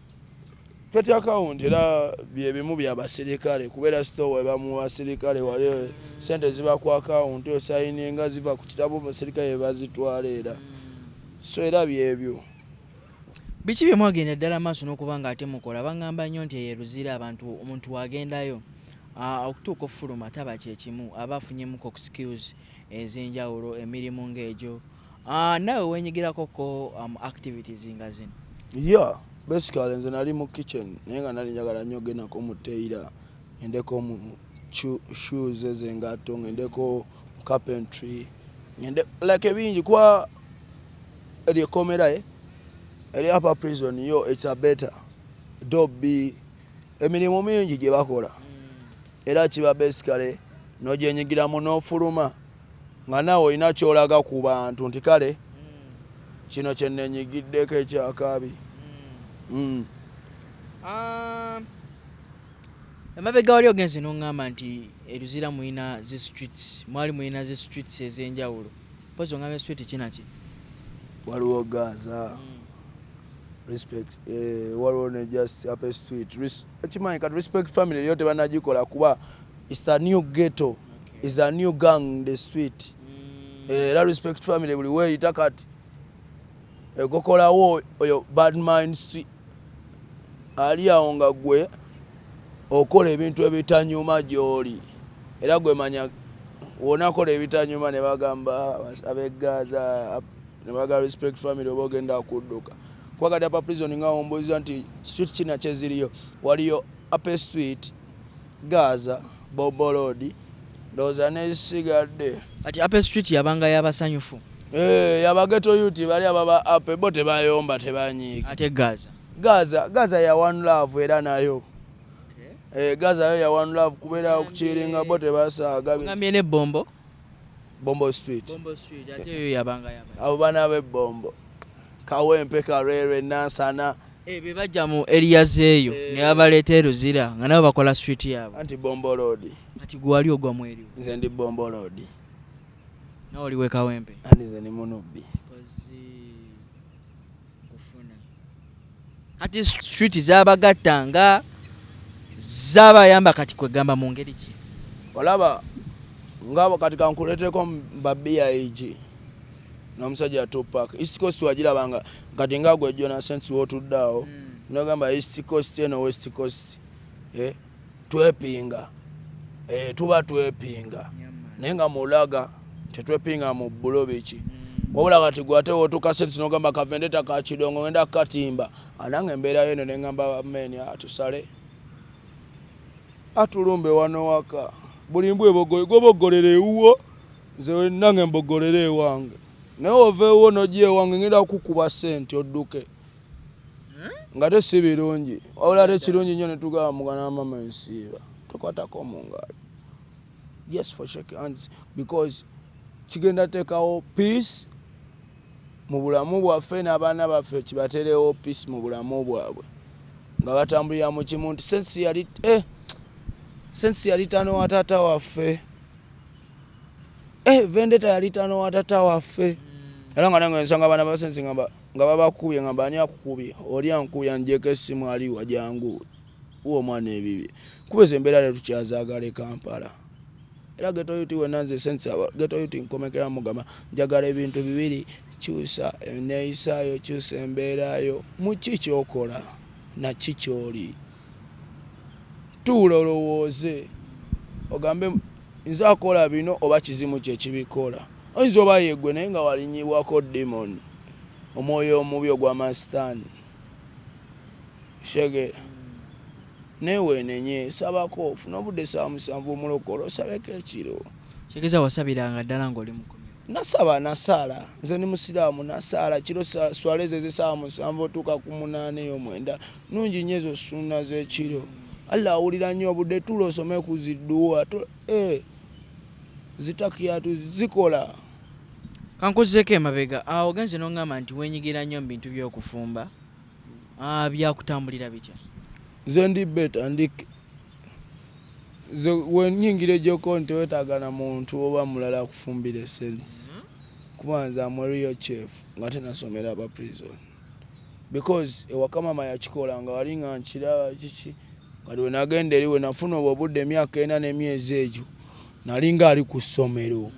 Petty account era byebimu byabasirikale, kubeera store eba mu basirikale wali, sente ziba ku account, osayininga, ziva ku kitabo, basirikale bazitwala era. So era byebyo. Biki bye mwagenda ddala maaso n'okuba nga ate mukola? Baŋŋamba nnyo nti eyo Luzira abantu omuntu wagendayo okutuuka ofuluma taba kyekimu, aba afunyemuko ku skills ez'enjawulo, emirimu ng'egyo. Naawe wenyigirako ko activities nga zino? Yeah, basically nze nali mu kitchen, naye nga nali njagala nnyo gendako mu tailor, ngendeko mu shoes ezengatto, ngendeko mu carpentry, ngende like ebingi, kuba eri ekkomera eri upper prison yo, it's a better dobby, emirimu mingi gye bakola. Era kiba basically n'ogyenyigiramu n'ofuluma nga naawe olina kyolaga ku bantu nti kale kino kye nenyigiddeko ekyakabi. Emabega wali ogenze n'oŋŋamba nti eruzira mulina zi streets, mwali mulina zi streets ez'enjawulo. Mpozi oŋŋambye street kinaki? Waliwo Gaza, Respect, waliwo ne just Upper Street. Kimanyi kati Respect Family yo tebanagikola kuba it's a new ghetto, is a new gang in the street. Era Respect Family buli weeyita kati ekokolawo oyo bad mind street ali awo nga gwe okola ebintu ebitanyuma gy'oli, era gwe manya wonakola ebitanyuma ne bagamba ab'egaza ne bagamba Respect Family oba ogenda kudduka, kuba kati upper prison nga wombuuziza nti street kina kyeziriyo, waliyo Upper Street, Gaza, Bombo Road, ndowooza n'ezisigadde. Kati Upper Street yabanga y'abasanyufu? Eh, aba ghetto youth bali ababa upper bo tebayomba, tebanyiiga. Ate Gaza? Gaza ya one love, era nayo Gaza yo ya one love, kubeera okukiringa bo tebasaaga. Ogambye ne Bombo? Bombo Street. Bombo Street ate eyo yabanga yaba Abo baana b'ebbombo, Kawempe, Karere, Nansana. Eh, be bajja mu area zeeyo ne babaleeta e Luzira nga nabo bakola street yaabwe. Anti Bombo Road. Kati gwe wali ogwa mu eriwo? Nze ndi Bombo Road. Nawe oli we Kawempe? Anti nze ndi munubbi. Mpozi kufuna kati street zabagatta nga zabayamba kati kwegamba mu ngeri ki? Olaba nga kati kankuleeteko ba Big n'omusajja Tupac. East Coast wagirabanga kati nga gwe Jona Sense wotudde awo nogamba East Coast eno, West Coast, twepinga, tuba twepinga, naye nga mulaga tetwepinga mu bulo biki. Wabula kati gwe ate wotuuka Sense nogamba kavendeta ka kidongo ngenda kukatimba, anange embeerayo eno neŋŋamba men tusale atulumbe wano waka, buli mbwa ebogole, gwoboggolera ewuwo, nze nange mbogolera ewange, naye ova ewuwo nojja ewange ngenda kukuba sente odduke, nga te si birungi. Wabula ate kirungi nnyo netugamba mugana mama ensiiba tukwatako mu ngalo, yes, for shake hands, because kigenda teekawo peace mu bulamu bwaffe n'abaana baffe, kibateerewo peace mu bulamu bwabwe nga batambulira mu kimu nti sensi yali. Sensi yali tano wa taata waffe. Eh, Vendetta yali tano wa taata waffe. Era nga nange nsanga abaana ba Sensi nga babakubye, ngamba ani akukubye? Oli ankubye angyeko essimu, aliwa jangu uwa omwana ebibye. Kuba ezo embeera tetukyazaagala e Kampala. Era ghetto youth wenna nze Sensi ghetto youth nkomekera mugamba njagala ebintu bibiri, kyusa enneeyisaayo, kyusa embeerayo mu ki ky'okola na ki ky'oli. Tuula olowooze ogambe nze akola bino oba kizimu kye kibikola. Oyinza oba yeggwe naye nga walinyibwako demon, omwoyo omubi ogw'amasitaani. Kitegeera? Naye weenenye, sabako, ofune obudde essaawa 7 omulokole osabeko ekiro. Kitegeeza wasabiranga ddala ng'oli mukomera? Nasaba, nasaala. Nze ndi musiraamu, nasaala kiro swala ezo ez'essaawa 7 otuuka ku 8 eyo 9. Nnungi nnyo ezo sunna z'ekiro. Allah awulira nnyo obudde, tuula osome ku zi dduwa. Zitakiyatu zikola. Kankuzzeeko emabega, ogenze n'oŋŋamba nti weenyigira nnyo mu bintu by'okufumba. Byakutambulira bitya? Nze ndi better, ndi nze wenyingira ejjoko tewetaaga na muntu oba mulala akufumbira essence. Kuba nze am a real chef nga ate nasomera aba prison. Because ewaka maama yakikola nga wali nga nkiraba kiki. Kati we nagenda eri we nafuna obwo obudde emyaka 4 n'emyezi egyo nalinga ali ku ssomero.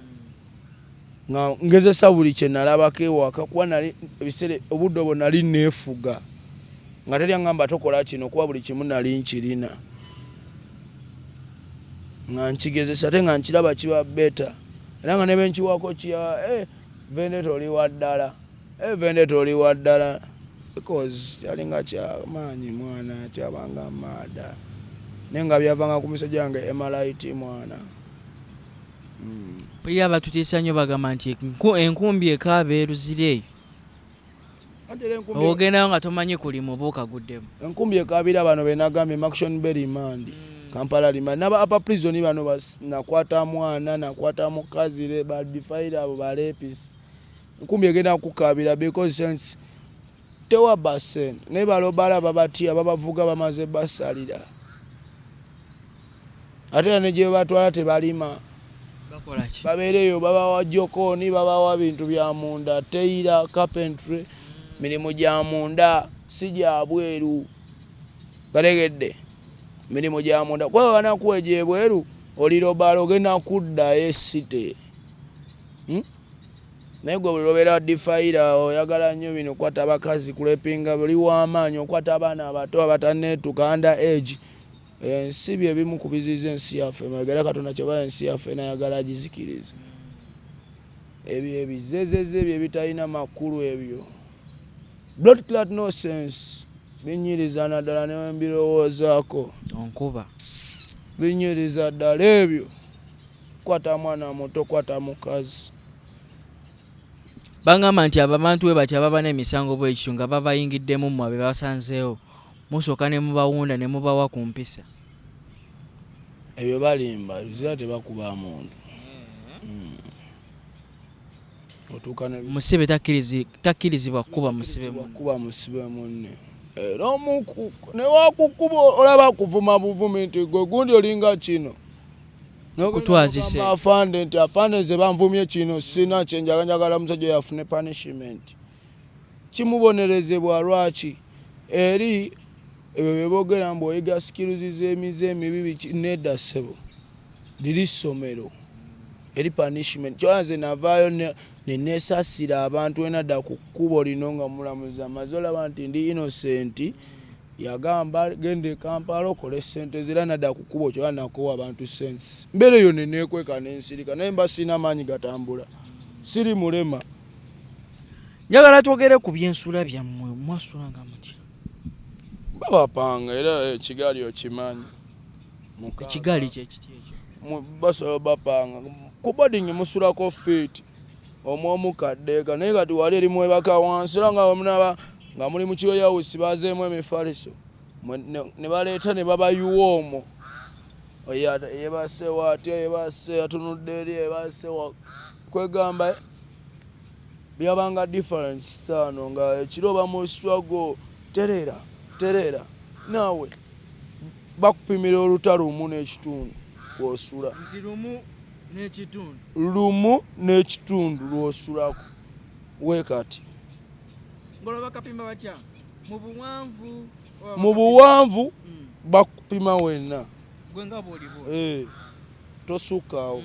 Nga ngezesa buli kye nalabako ewaka kuba nali ebiseera obudde obwo nali neefuga. Nga teri aŋŋamba tokola kino kuba buli kimu nali nkirina. Nga nkigezesa ate nga nkiraba kiba better. Era nga ne bwe nkiwaako kya Vendetta oli wa ddala. Vendetta oli wa ddala. Because kyalinga kya maanyi mwana, kyabanga maada. Naye nga byavanga ku musajja wange MRIT mwana. Mpulira batutiisa nnyo bagamba nti enkumbi ekaaba eruzira eyo. Ogendayo nga tomanyi kulima oba okaguddemu. Enkumbi ekaabira bano be nagambye Maction Bay remand, Kampala remand. N'aba upper prison bano nakwata mwana, nakwata mukazi, ba defiler abo ba rapist. Enkumbi egenda kukaabira because sense tewa basente. Naye balobala babatya babavuga bamaze basalira. Ate era ne gye batwala tebalima. Bakola ki? Babeereyo babawa jokooni, babawa bintu bya munda, tailor, carpentry, mirimu gya munda si gya bweru. Bategedde mirimu gya munda. Kuba banakuwa egy'ebweru olirobala ogenda kuddayo esite. Naye gwe buli lw'obeera defiler oyagala nnyo bino okukwata abakazi, kulepinga oli w'amaanyi, okwata abaana abato abatanneetuuka under age. Ensi bye bimu ku biziyiza ensi yaffe emabega era Katonda ky'oba ensi yaffe n'ayagala agizikirize. Ebyo ebizezeze ebyo ebitalina makulu ebyo. Blood clot nonsense binyiriza naddala ne bwe mbirowoozaako. Onkuba. Binyiriza ddala ebyo. Kwata mwana muto, kwata mukazi. Bangamba nti abo abantu bwe batyo ababa n'emisango bwe kityo nga babayingiddemu mmwe be basanzeewo musooka ne mubawunda ne mubawa ku mpisa. Ebyo balimba, luzira tebakuba muntu. Otuuka ne Musibe takkirizibwa kukuba musibe munne. Kuba musibe munne. Era ne wakukuba olaba kuvuma buvumi nti gwe gundi olinga kino. Kutwazise. Afande nti afande nze banvumye kino sina kye njagala, njagala musajja oyo afune punishment. Kimubonerezebwa lwaki? Eri ebyo bye boogera mbu oyiga skills z'emize emibi biki, nedda ssebo. Liri ssomero. Eri punishment. Kyokka nze navaayo ne neesaasira abantu we nadda ku kkubo lino nga mulamuzi amaze olaba nti ndi innocent. Yagamba genda e Kampala okole ssente ze era nadda ku kkubo kyokka nakoowa abantu sense. Mbeera eyo ne neekweka ne nsirika naye mba sirina maanyi gatambula. Siri mulema. Njagala twogere ku by'ensula byammwe, mwasulanga mutya? Babapanga era ekigaali okimanyi. Ekigaali kye kiti ekyo? Basobola bapanga. Ku boarding musulako feet omu omukadde eka naye kati wali eri mwebaka wansi era nga munaba nga muli mu kiweyawusi bazeemu emifaliso ne baleeta ne babayuwa omwo. Oyo yeebase wa atya, yeebase atunudde eri, yeebase wa kwegamba byabanga difference ttaano nga ekiro bamuswago tereera tereera naawe. Bakupimira oluta lumu n'ekitundu lw'osula. Nti lumu n'ekitundu. Lumu n'ekitundu lw'osulako weekati. Ng'olwo bakapima batya? Mu buwanvu? Mu buwanvu bakupima wenna. Gwe nga bw'oli bw'oti. Eh, tosukkaawo.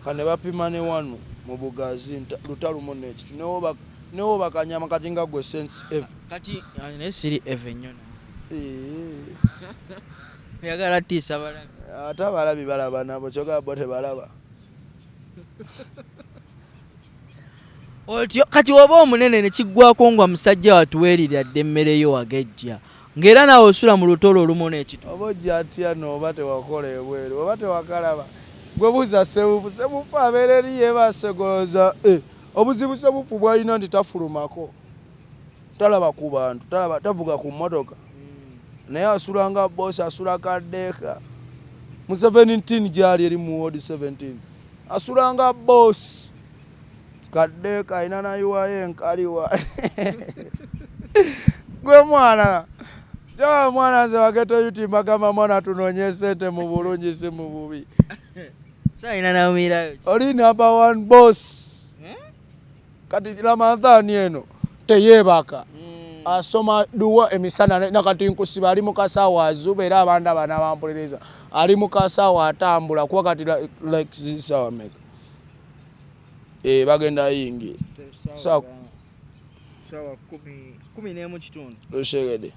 Kati ne bapima ne wano mu bugazi luta lumu n'ekitundu. Newoba kanyama kati nga gwe sense ever. Kati naye siri ever nnyo. Eh. Oyagala tiisa balabi. Ate abalabi balaba nabo kyogamba bo tebalaba. Otyo kati oba omunene ne kiggwako nga musajja watuweerera dda emmere yo wagejja ng'era naawe osula mu lutolo olumu n'ekitundu. Oba ojja atya no oba tewakola ebweru oba tewakalaba. Gwe buuza Ssebuufu, Ssebuufu abeera eri yeebasegoloza. Eh, obuzibu Ssebuufu bw'alina nti tafulumako, talaba ku bantu, talaba, tavuga ku mmotoka. Naye asula nga boss, asula kaddeeka. Mu 17 gy'ali eri mu ward 17. Asula nga boss. Kaddeeka alina nayiwayo enkaliwa. Gwe mwana. Kyawa mwana nze wa ghetto youth mbagamba mwana tunoonye ssente mu bulungi si mu bubi. Saalina nawumirayo ki? Oli number one boss. Eh? Kati Ramadhan eno teyeebaka. Asoma duwa emisana nakati nkusiba ali mu kasawo azuba era abantu abana bampuliriza. Ali mu kasawo atambula kuba kati like zisaawa mmeka? Eh, bagenda yingira. Saawa 11:15. Oshegede.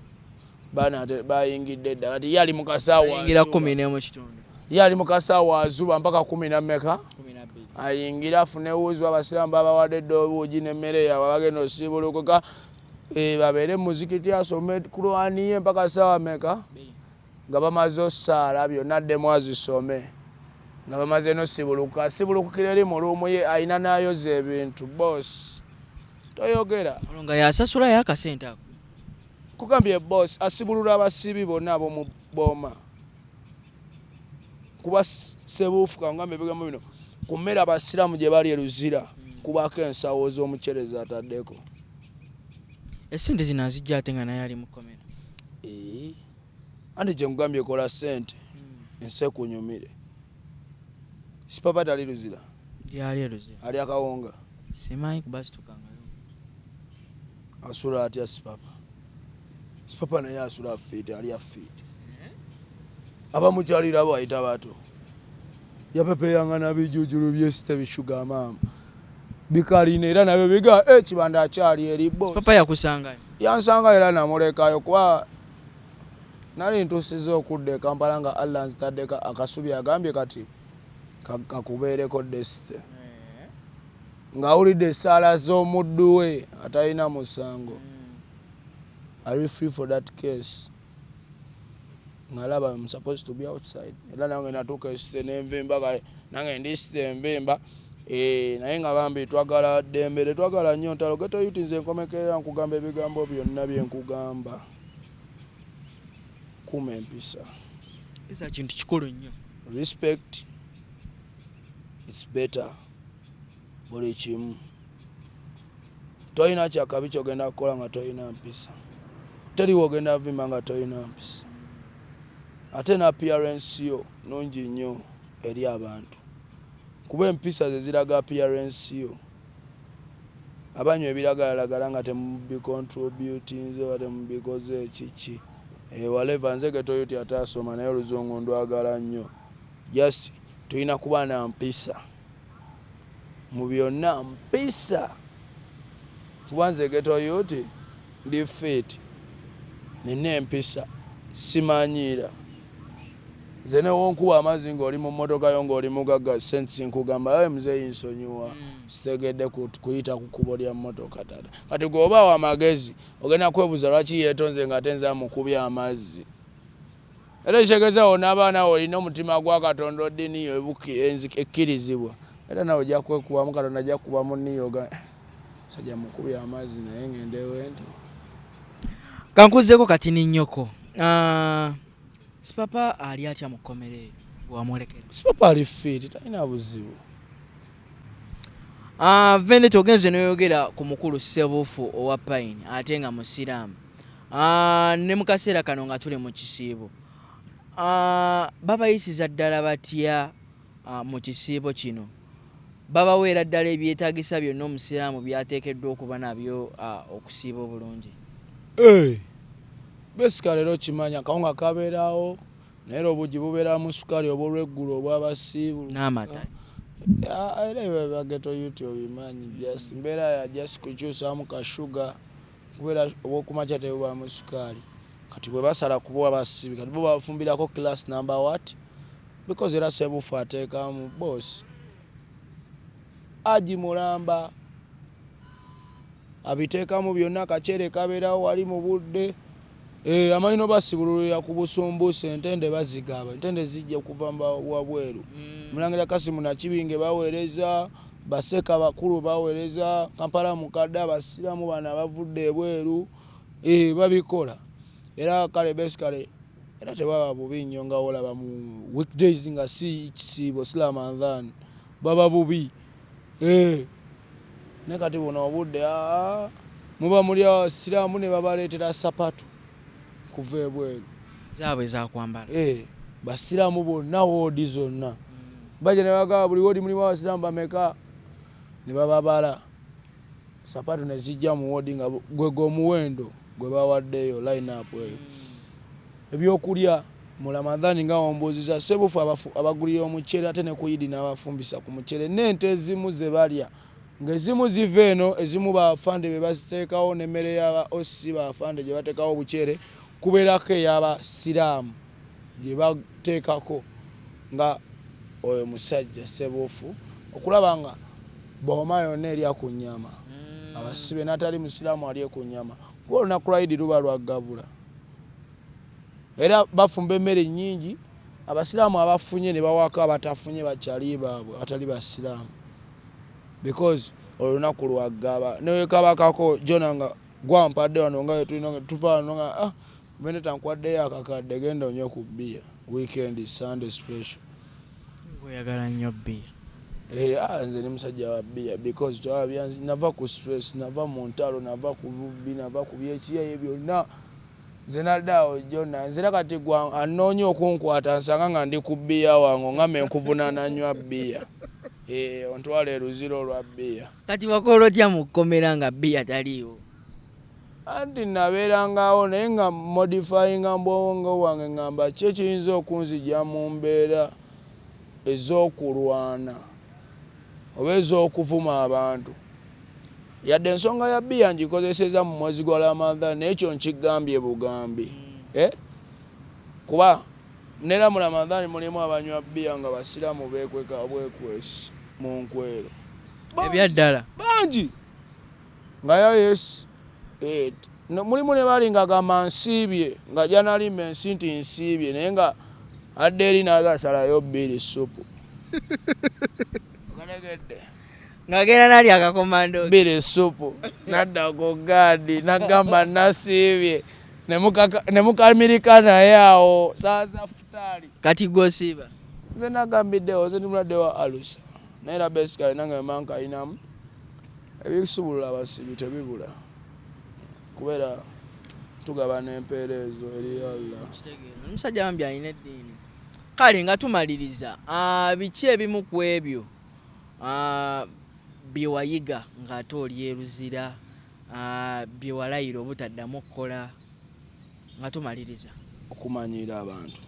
Baana ate bayingidde dda kati ye ali mu kasawo Ayingira azuba. 11:15. Ye ali mu kasawo azuba mpaka kumi na mmeka? 12. Ayingira afune wuzi abasiraamu babawadde dda obuugi n'emmere yaabwe abagenda osiibulukuka. Eh, babeere mu muzikiti asome Kurani ye mpaka ssaawa mmeka? Nga bamaze ossaala byonna addemu azisome. Nga bamaze n'osibulukuka, asibulukukira eri mu ruumu ye alina n'ayoza ebintu. Boss, toyogera. Olwo nga yasasulayo akasente ako. Nkugambye boss asibulula abasibi bonna ab'omu bbooma. Kuba Ssebuufu kangambe ebigambo bino ku mmere abasiraamu gye bali e Luzira kubaako ensawo z'omuceere z'ataddeko. Essente zino azijja ate nga naye ali mu kkomera. Ee, anti kye nkugambye kola ssente ensi ekunyumire. Sipapa tali Luzira? Lyali e Luzira. Ali akawunga? Simanyi kuba situkangayo. Asula atya Sipapa? Sipapa naye asula fiiti, alya fiiti. Abamukyalira bayita bato. Yapepeyanga na bijujulu byesite bishuga maama. Bikalina era nabyo biga eh, Kibanda akyali eri boss. Sipapa yakusangayo? Yansanga era namulekayo kuba nali ntuusiza okudda e Kampala nga Allah nzitaddeko akasubi agambye kati kakubeereko desite. Ng'awulidde essaala z'omuddu we atalina musango. Are you free for that case? Ngalaba I'm supposed to be outside. Era nange natuuka esite n'envimba kale nange ndi site envimba. Eh, naye nga bambi twagala ddembe tetwagala nnyo ntalo. Ghetto youth nze nkomekerera nkugamba ebigambo byonna bye nkugamba. Kuuma empisa. Empisa kintu kikulu nnyo. Respect it's better. Buli kimu. Tolina kyakabi ky'ogenda kukola nga tolina mpisa. Teriwo ogenda vimba nga tolina mpisa. Ate ne appearance yo nnungi nnyo eri abantu. Kuba empisa ze ziraga appearance yo. Abanywa ebiragalalagala nga temubicontributinze oba temubikoze kiki. Eh, whatever nze ghetto youth ate asoma naye oluzungu ndwagala nnyo. Just tulina kuba na mpisa. Mu byonna mpisa. Kuba nze ghetto youth ndi fit. Nina empisa simanyiira. Nze ne wonkuba amazzi ng'oli mu mmotoka yo ng'oli mugagga sense nkugamba muzeeyi nsonyiwa sitegedde kuyita ku kkubo lya mmotoka taata. Kati gwe oba wa magezi ogenda kwebuuza lwaki yeetonze ng'ate nze amukubye amazzi. Era ekitegeeza w'onaaba naawe olina omutima gwa Katonda oddiini yo ekkirizibwa era naawe ojja kwekubamu Katonda ajja kukuba mu nniyo ogambe musajja mukubye amazzi naye ngende wento. Kankuzeeko kati ni nnyoko. Sipapa ali atya mu kkomera eyo bw'wamulekera? Sipapa ali fit talina buzibu. Vendetta ogenze n'oyogera ku mukulu Ssebuufu owa Pine ate nga musiraamu. Ne mu kaseera kano nga tuli mu kisiibo. Babayisiza ddala batya mu kisiibo kino? Babaweera ddala ebyetaagisa byonna omusiraamu by'ateekeddwa okuba nabyo okusiiba obulungi? Eh, basically era okimanya akawunga kabeerawo, naye era obuugi bubeeramu sukaali obw'olweggulo obw'abasiibu n'amata. Era ebyo bya ghetto youth obimanyi, just mbeera ya just kukyusaamu ka sugar, kubeera obwokumakya tebubaamu sukaali. Kati bwe basala kubo abasiibi, kati bo bafumbirako class number what, because era Sebufu ateekamu boss aji mulamba abiteekamu byonna, kaceere kabeerawo wali mu budde. Eh, amanyi nobasibululira ku busumbusa, entende bazigaba, entende zijja kuva wabweru. Mulangira Kasimu Nakibinge baweereza, baseka bakulu baweereza, Kampala mukadde, abasiraamu bano abavudde ebweru, eh, babikola. Era kale basically era tebaba bubi nnyo nga wolaba mu weekdays nga si kisiibo, si Ramadhan, baba bubi. Eh, naye kati buno obudde, aa, muba muli abasiraamu ne babaleetera sapatu kuva ebweru. Zaabwe zakwambala. Eh, basiraamu bonna, woodi zonna bajja ne bagamba buli woodi mulimu abasiraamu bameka, ne bababala, sapatu ne zijja mu woodi nga gwe gw'omuwendo gwe bawaddeyo, line up eyo. Ebyokulya mu Ramadhani nga wombuuziza, Sebufu abagulira omuceere, ate ne ku Idi n'abafumbisa ku muceere n'ente ezimu ze balya, ng'ezimu ziva eno, ezimu bafande be baziteekawo, n'emmere y'aba OC bafande gye bateekawo obuceere, kubeerako ey'abasiraamu gye bateekako, nga oyo musajja Sebufu okulaba nga booma yonna erya ku nnyama, abasibe n'atali musiraamu alye ku nnyama, kuba olunaku lwa Idi luba lwaggabula. Era bafumba emmere nnyingi, abasiraamu abafunye ne bawaako abatafunye bakyali baabwe abatali basiraamu, because olunaku lwaggaba. Newekabakako jona nga gwampadde wano nga wetulina tuva wano nga, ah, Beneta nkwaddeyo akakadde, genda onywe ku bbiya weekend, Sunday special. Oyagala nnyo bbiya. Eh, ah, nze ndi musajja wa bbiya because kyaba nava ku stress, nava mu ntalo, nava ku bubbi, nava ku byekiyaye byonna, nze nadde awo jona. Nze era kati gwa anoonya okunkwata nsanga nga ndi ku bbiya wange, ongambe nkuvunaana nywa bbiya. Eh, ontwala eruziro olwa bbiya. Kati wakola otya mu kkomera nga bbiya taliiwo? Anti nabeerangawo naye nga modifyinga mbwongo bwange, ngamba ki ekiyinza okunzija mu mbeera ez'okulwana oba ez'okuvuma abantu, yadde ensonga ya bbiya ngikozeseza mu mwezi gwa Ramadhan, naye ekyo nkigambye bugambi, eh? Kuba nera mu Ramadhan mulimu abanywa bbiya nga basiraamu, beekweka bwekwesi mu nkwero. Ebyaddala? Bangi nga yo, yes. Eh, mulimu ne bali nga gamba nsiibye, nga janalimba ensi nti nsiibye, naye nga adda eri n'agasalayo bbiri supu. Ogategedde? Ng'agenda nali akakomando. Bbiri supu, nadda ku gaadi nagamba nasiibye, ne mukamirika naye awo saa za futaali. Kati gw'osiiba? Nze nagambiddewo, nze ndi mulwadde wa alusa, naye era basically nange mba nkayinamu. Ebisubulula abasibi tebibula, kubeera tugabana empeera ezo eri Allah. Kitegeera omusajja bambi alina eddiini. Kale nga tumaliriza, biki ebimu ku ebyo bye wayiga ng'ate oli eruzira, bye walayira obutaddamu okukola, nga tumaliriza? Okumanyiira abantu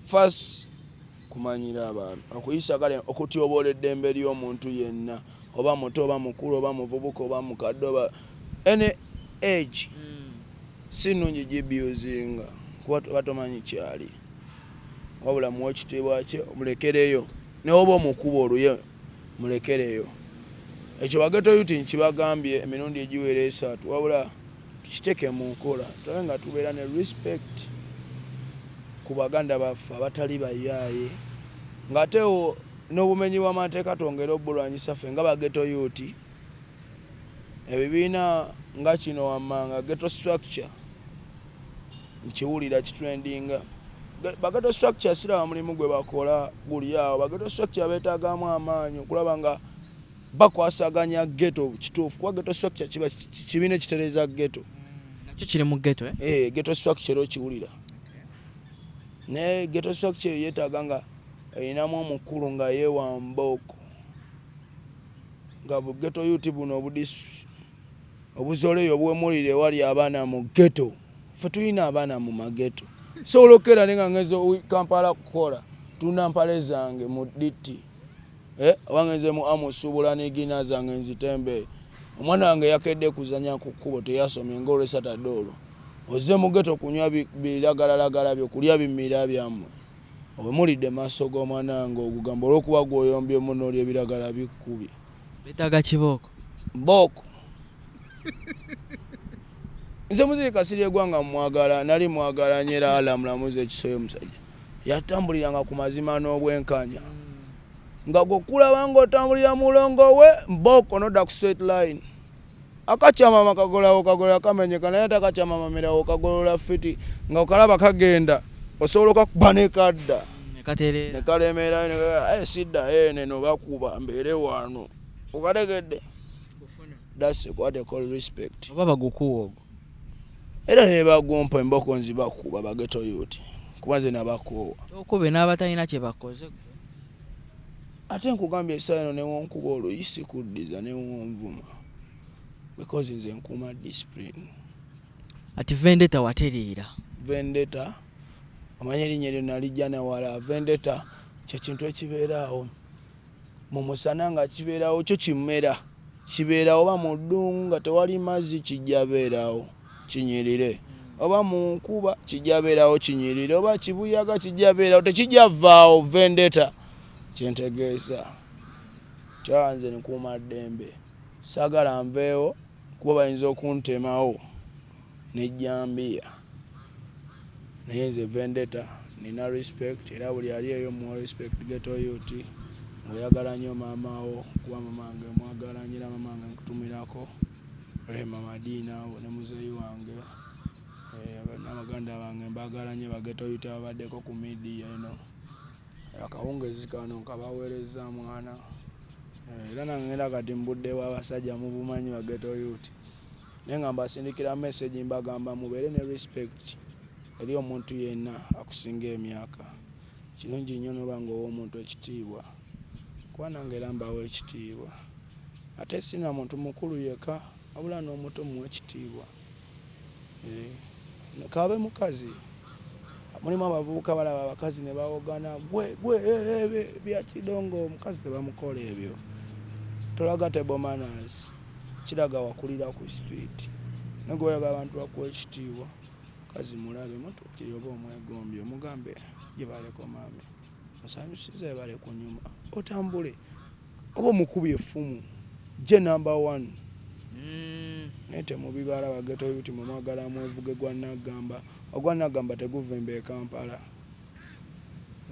first, kumanyira abantu, okuyisa, kale okutyoboola eddembe ly'omuntu yenna, oba muto oba mukulu oba muvubuka oba mukadde oba any age, si nnungi gibusinga, kuba oba tomanyi kyali. Wabula muwe ekitiibwa kye, mulekereyo, naye oba omukuba oluye, mulekereyo. Ekyo ba ghetto youth nkibagambye emirundi egiwera esatu, wabula tukiteeke mu nkola, tulabe nga tubeera ne respect ku baganda baffe abatali bayaaye, ng'ate n'obumenyi bw'amateeka twongere obulwanyisa ffe nga ba ghetto youth. Ebibiina nga kino wammanga, ghetto structure, nkiwulira kitrendinga. Ba ghetto structure siraba mulimu gwe bakola guli awo. Ba ghetto structure beetaagamu amaanyi okulaba nga bakwasaganya ghetto kituufu, kuba ghetto structure kiba kibiina ekitereeza ghetto. Nakyo kiri mu ghetto, eh? Eh, ghetto structure era okiwulira. Naye ghetto structure eyo yeetaaga nga erinamu omukulu nga yeewa mbooko, nga bu ghetto youth buno obuzoleyo obuwemulira ewali abaana mu ghetto. Ffe tulina abaana mu mageto. Sobola okukeera ne nga ngenze Kampala kukola, tunda mpale zange mu DT, eh, oba ngenze mu Amu suubula nigina zange nzitembeeyi. Omwana wange yakedde kuzanya ku kkubo, teyasomye ng'olwesatadde olwo. Ozze mu ghetto kunywa biragalalagala byo, kulya bimira byammwe. Owemulidde maaso g'omwana wange ogugamba olw'okuba gw'oyombyemu n'olya ebiragala bikkubye. Beetaaga kibooko. Mbooko. Nze Muzeeyi Kasirye Gwanga mmwagala, nali mwagala nnyo era Allah amulamuze ekisa oyo omusajja. Yatambuliranga ku mazima n'obwenkanya. Nga gwe okulaba ng'otambulira mulongo we mbooko n'odda ku straight line. Akakyamama kagolola wokagolola kamenyeka naye ate akakyamamamira wokagolola fiti nga okalaba kagenda osobola okakuba nekadda nekalemera sidda eno bakuba mbeere wano okategedde. That's what they call respect. Oba bagukuwa ogwo era nebagumpa emboko nzibakuba ba ghetto youth kuba nze nabakoowa. Okube n'abatalina kye bakoze. Ate nkugambye essaawa eno newonkuba oluyi sikuddiza newonvuma because nze nkuuma discipline. Ati Vendetta watereera. Vendetta omanyi erinnya eryo nalijja nawala. Vendetta kyekintu ekibeera awo mu musana nga kibeerawo kyo kimera kibeerawo, oba mu ddungu nga tewali mazzi kijja beerawo kinyirire, oba mu nkuba kijja beerawo kinyirire, oba kibuyaga kijja beerawo tekijja vaawo. Vendetta kyentegeeza kyanze nkuuma ddembe, saagala nveewo kuba bayinza okuntemawo n'ejjambiya. Naye nze Vendetta nina respect era buli ali eyo muwa respect. Ghetto youth ng'oyagala nnyo maama wo kuba maama wange mwagala nnyo era maama wange nkutumirako Rehema Madina ne muzeeyi wange n'abaganda bange mbaagala nnyo ba ghetto youth ababaddeko ku media eno. Akawungezi kano nkabaweereza mwana era nange ngenda kati mu budde bw'abasajja mubumanyi ba ghetto youth, naye nga mbasindikira message mbagamba mubeere ne respect eri omuntu yenna akusinga emyaka. Kirungi nnyo n'oba ng'owa omuntu ekitiibwa kuba nange era mbawa ekitiibwa, ate si na muntu mukulu yekka wabula n'omuto muwe ekitiibwa, k'abe mukazi. Mulimu abavubuka balaba abakazi ne bawogana gwe gwe bya kidongo, omukazi tebamukola ebyo. Tolaga table manners, kiraga wakulira ku street. Naye gwe oyagala abantu bakuwe ekitiibwa, mukazi mulabe mutuukirire oba omwegombye omugambe gyebaleko maami osanyusiza ebale kunyuma otambule, oba omukubye effumu gye number one. Naye temubibala ba ghetto youth mwe mwagala mwevuge gwa Naggamba. Ogwa Naggamba teguvimba e Kampala.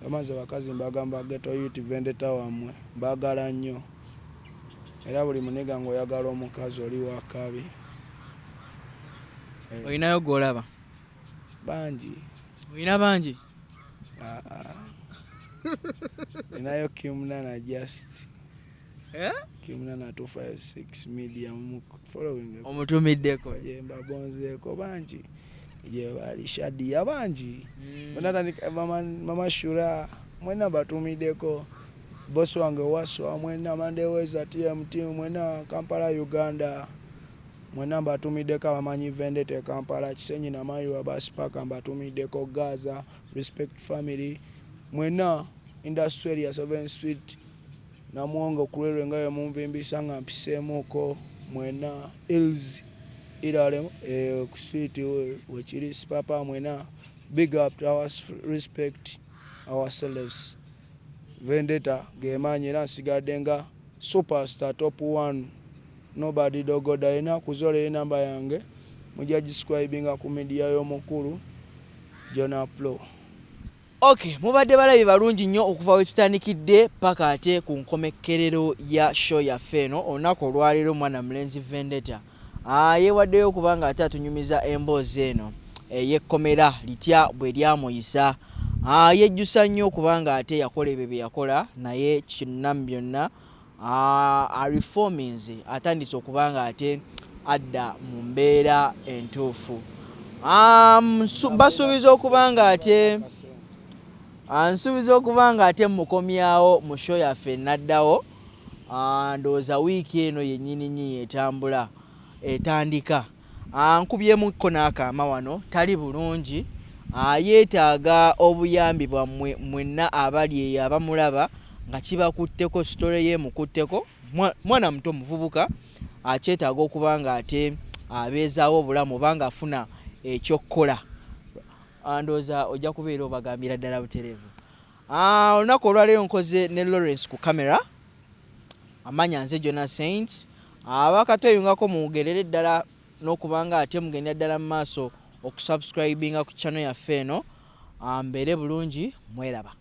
Amaze abakazi mbagamba ghetto youth Vendetta wammwe mbaagala nnyo era buli muniga ng'oyagala omukazi oli wa kabi. Olinayo gw'olaba? Bangi. Olina bangi? Ninayo Kim Nana just. Kim Nana 256 media mu following. Omutumiddeko. Gye mbabonzeeko bangi. Gye bali Shadia bangi. Natandika Mama Shura mwena batumiddeko. Boss wange Waswa mwena Mandeweza TMT mwena Kampala Uganda. Mwena mbatumiddeko abamanyi Vendetta e Kampala, Kisenyi Namayiwa Basipaka mbatumiddeko, Gaza Respect Family mwena Industry Area 7 Street Namuwongo Kurerwe nga bwe munvimbisa nga mpiseemuko mwena Hills Irale ku street wekiri Sipapa mwena big up to our respect ourselves. Vendetta gemaanyi era nsigadde nga superstar top one nobody dogoda yenna kuzola enamba yange mujja giscribinga ku media y'omukulu Jonah Pro. Ok, mubadde balabi balungi nnyo okuva we tutandikidde paka ate ku nkomekkerero ya show yaffe eno olunaku olwaleero. Omwana mulenzi Vendetta yeewaddeyo okuba nga ate atunyumiza emboozi eno ey'ekkomera litya bwe lyamuyisa. Yejjusa nnyo okuba nga ate yakola ebyo bye yakola, naye kyonna mu byonna areforminze, atandise okuba nga ate adda mu mbeera entuufu. Mbasuubiza okuba nga ate Nsuubiza okuba nga ate mukomyawo mu show yaffe enaddawo. Ndowooza wiiki eno yennyini nnyini etambula etandika. Nkubyemukko n'akaama wano, tali bulungi, yeetaaga obuyambi bwammwe mwenna abali eyo abamulaba nga kibakutteko, sitole ye emukutteko. Mwana muto muvubuka akyetaaga okuba nga ate abeezaawo obulamu oba nga afuna ekyokukola. Ndowooza ojja kubeera obagambira ddala butereevu. Olunaku olwaleero nkoze ne Lawrence ku kamera, amanya nze Jonas Saints. Abakatweyungako mugerere ddala n'okuba nga ate mugendera ddala mu maaso okusubscribinga ku channel yaffe eno. Mbeere bulungi, mweraba.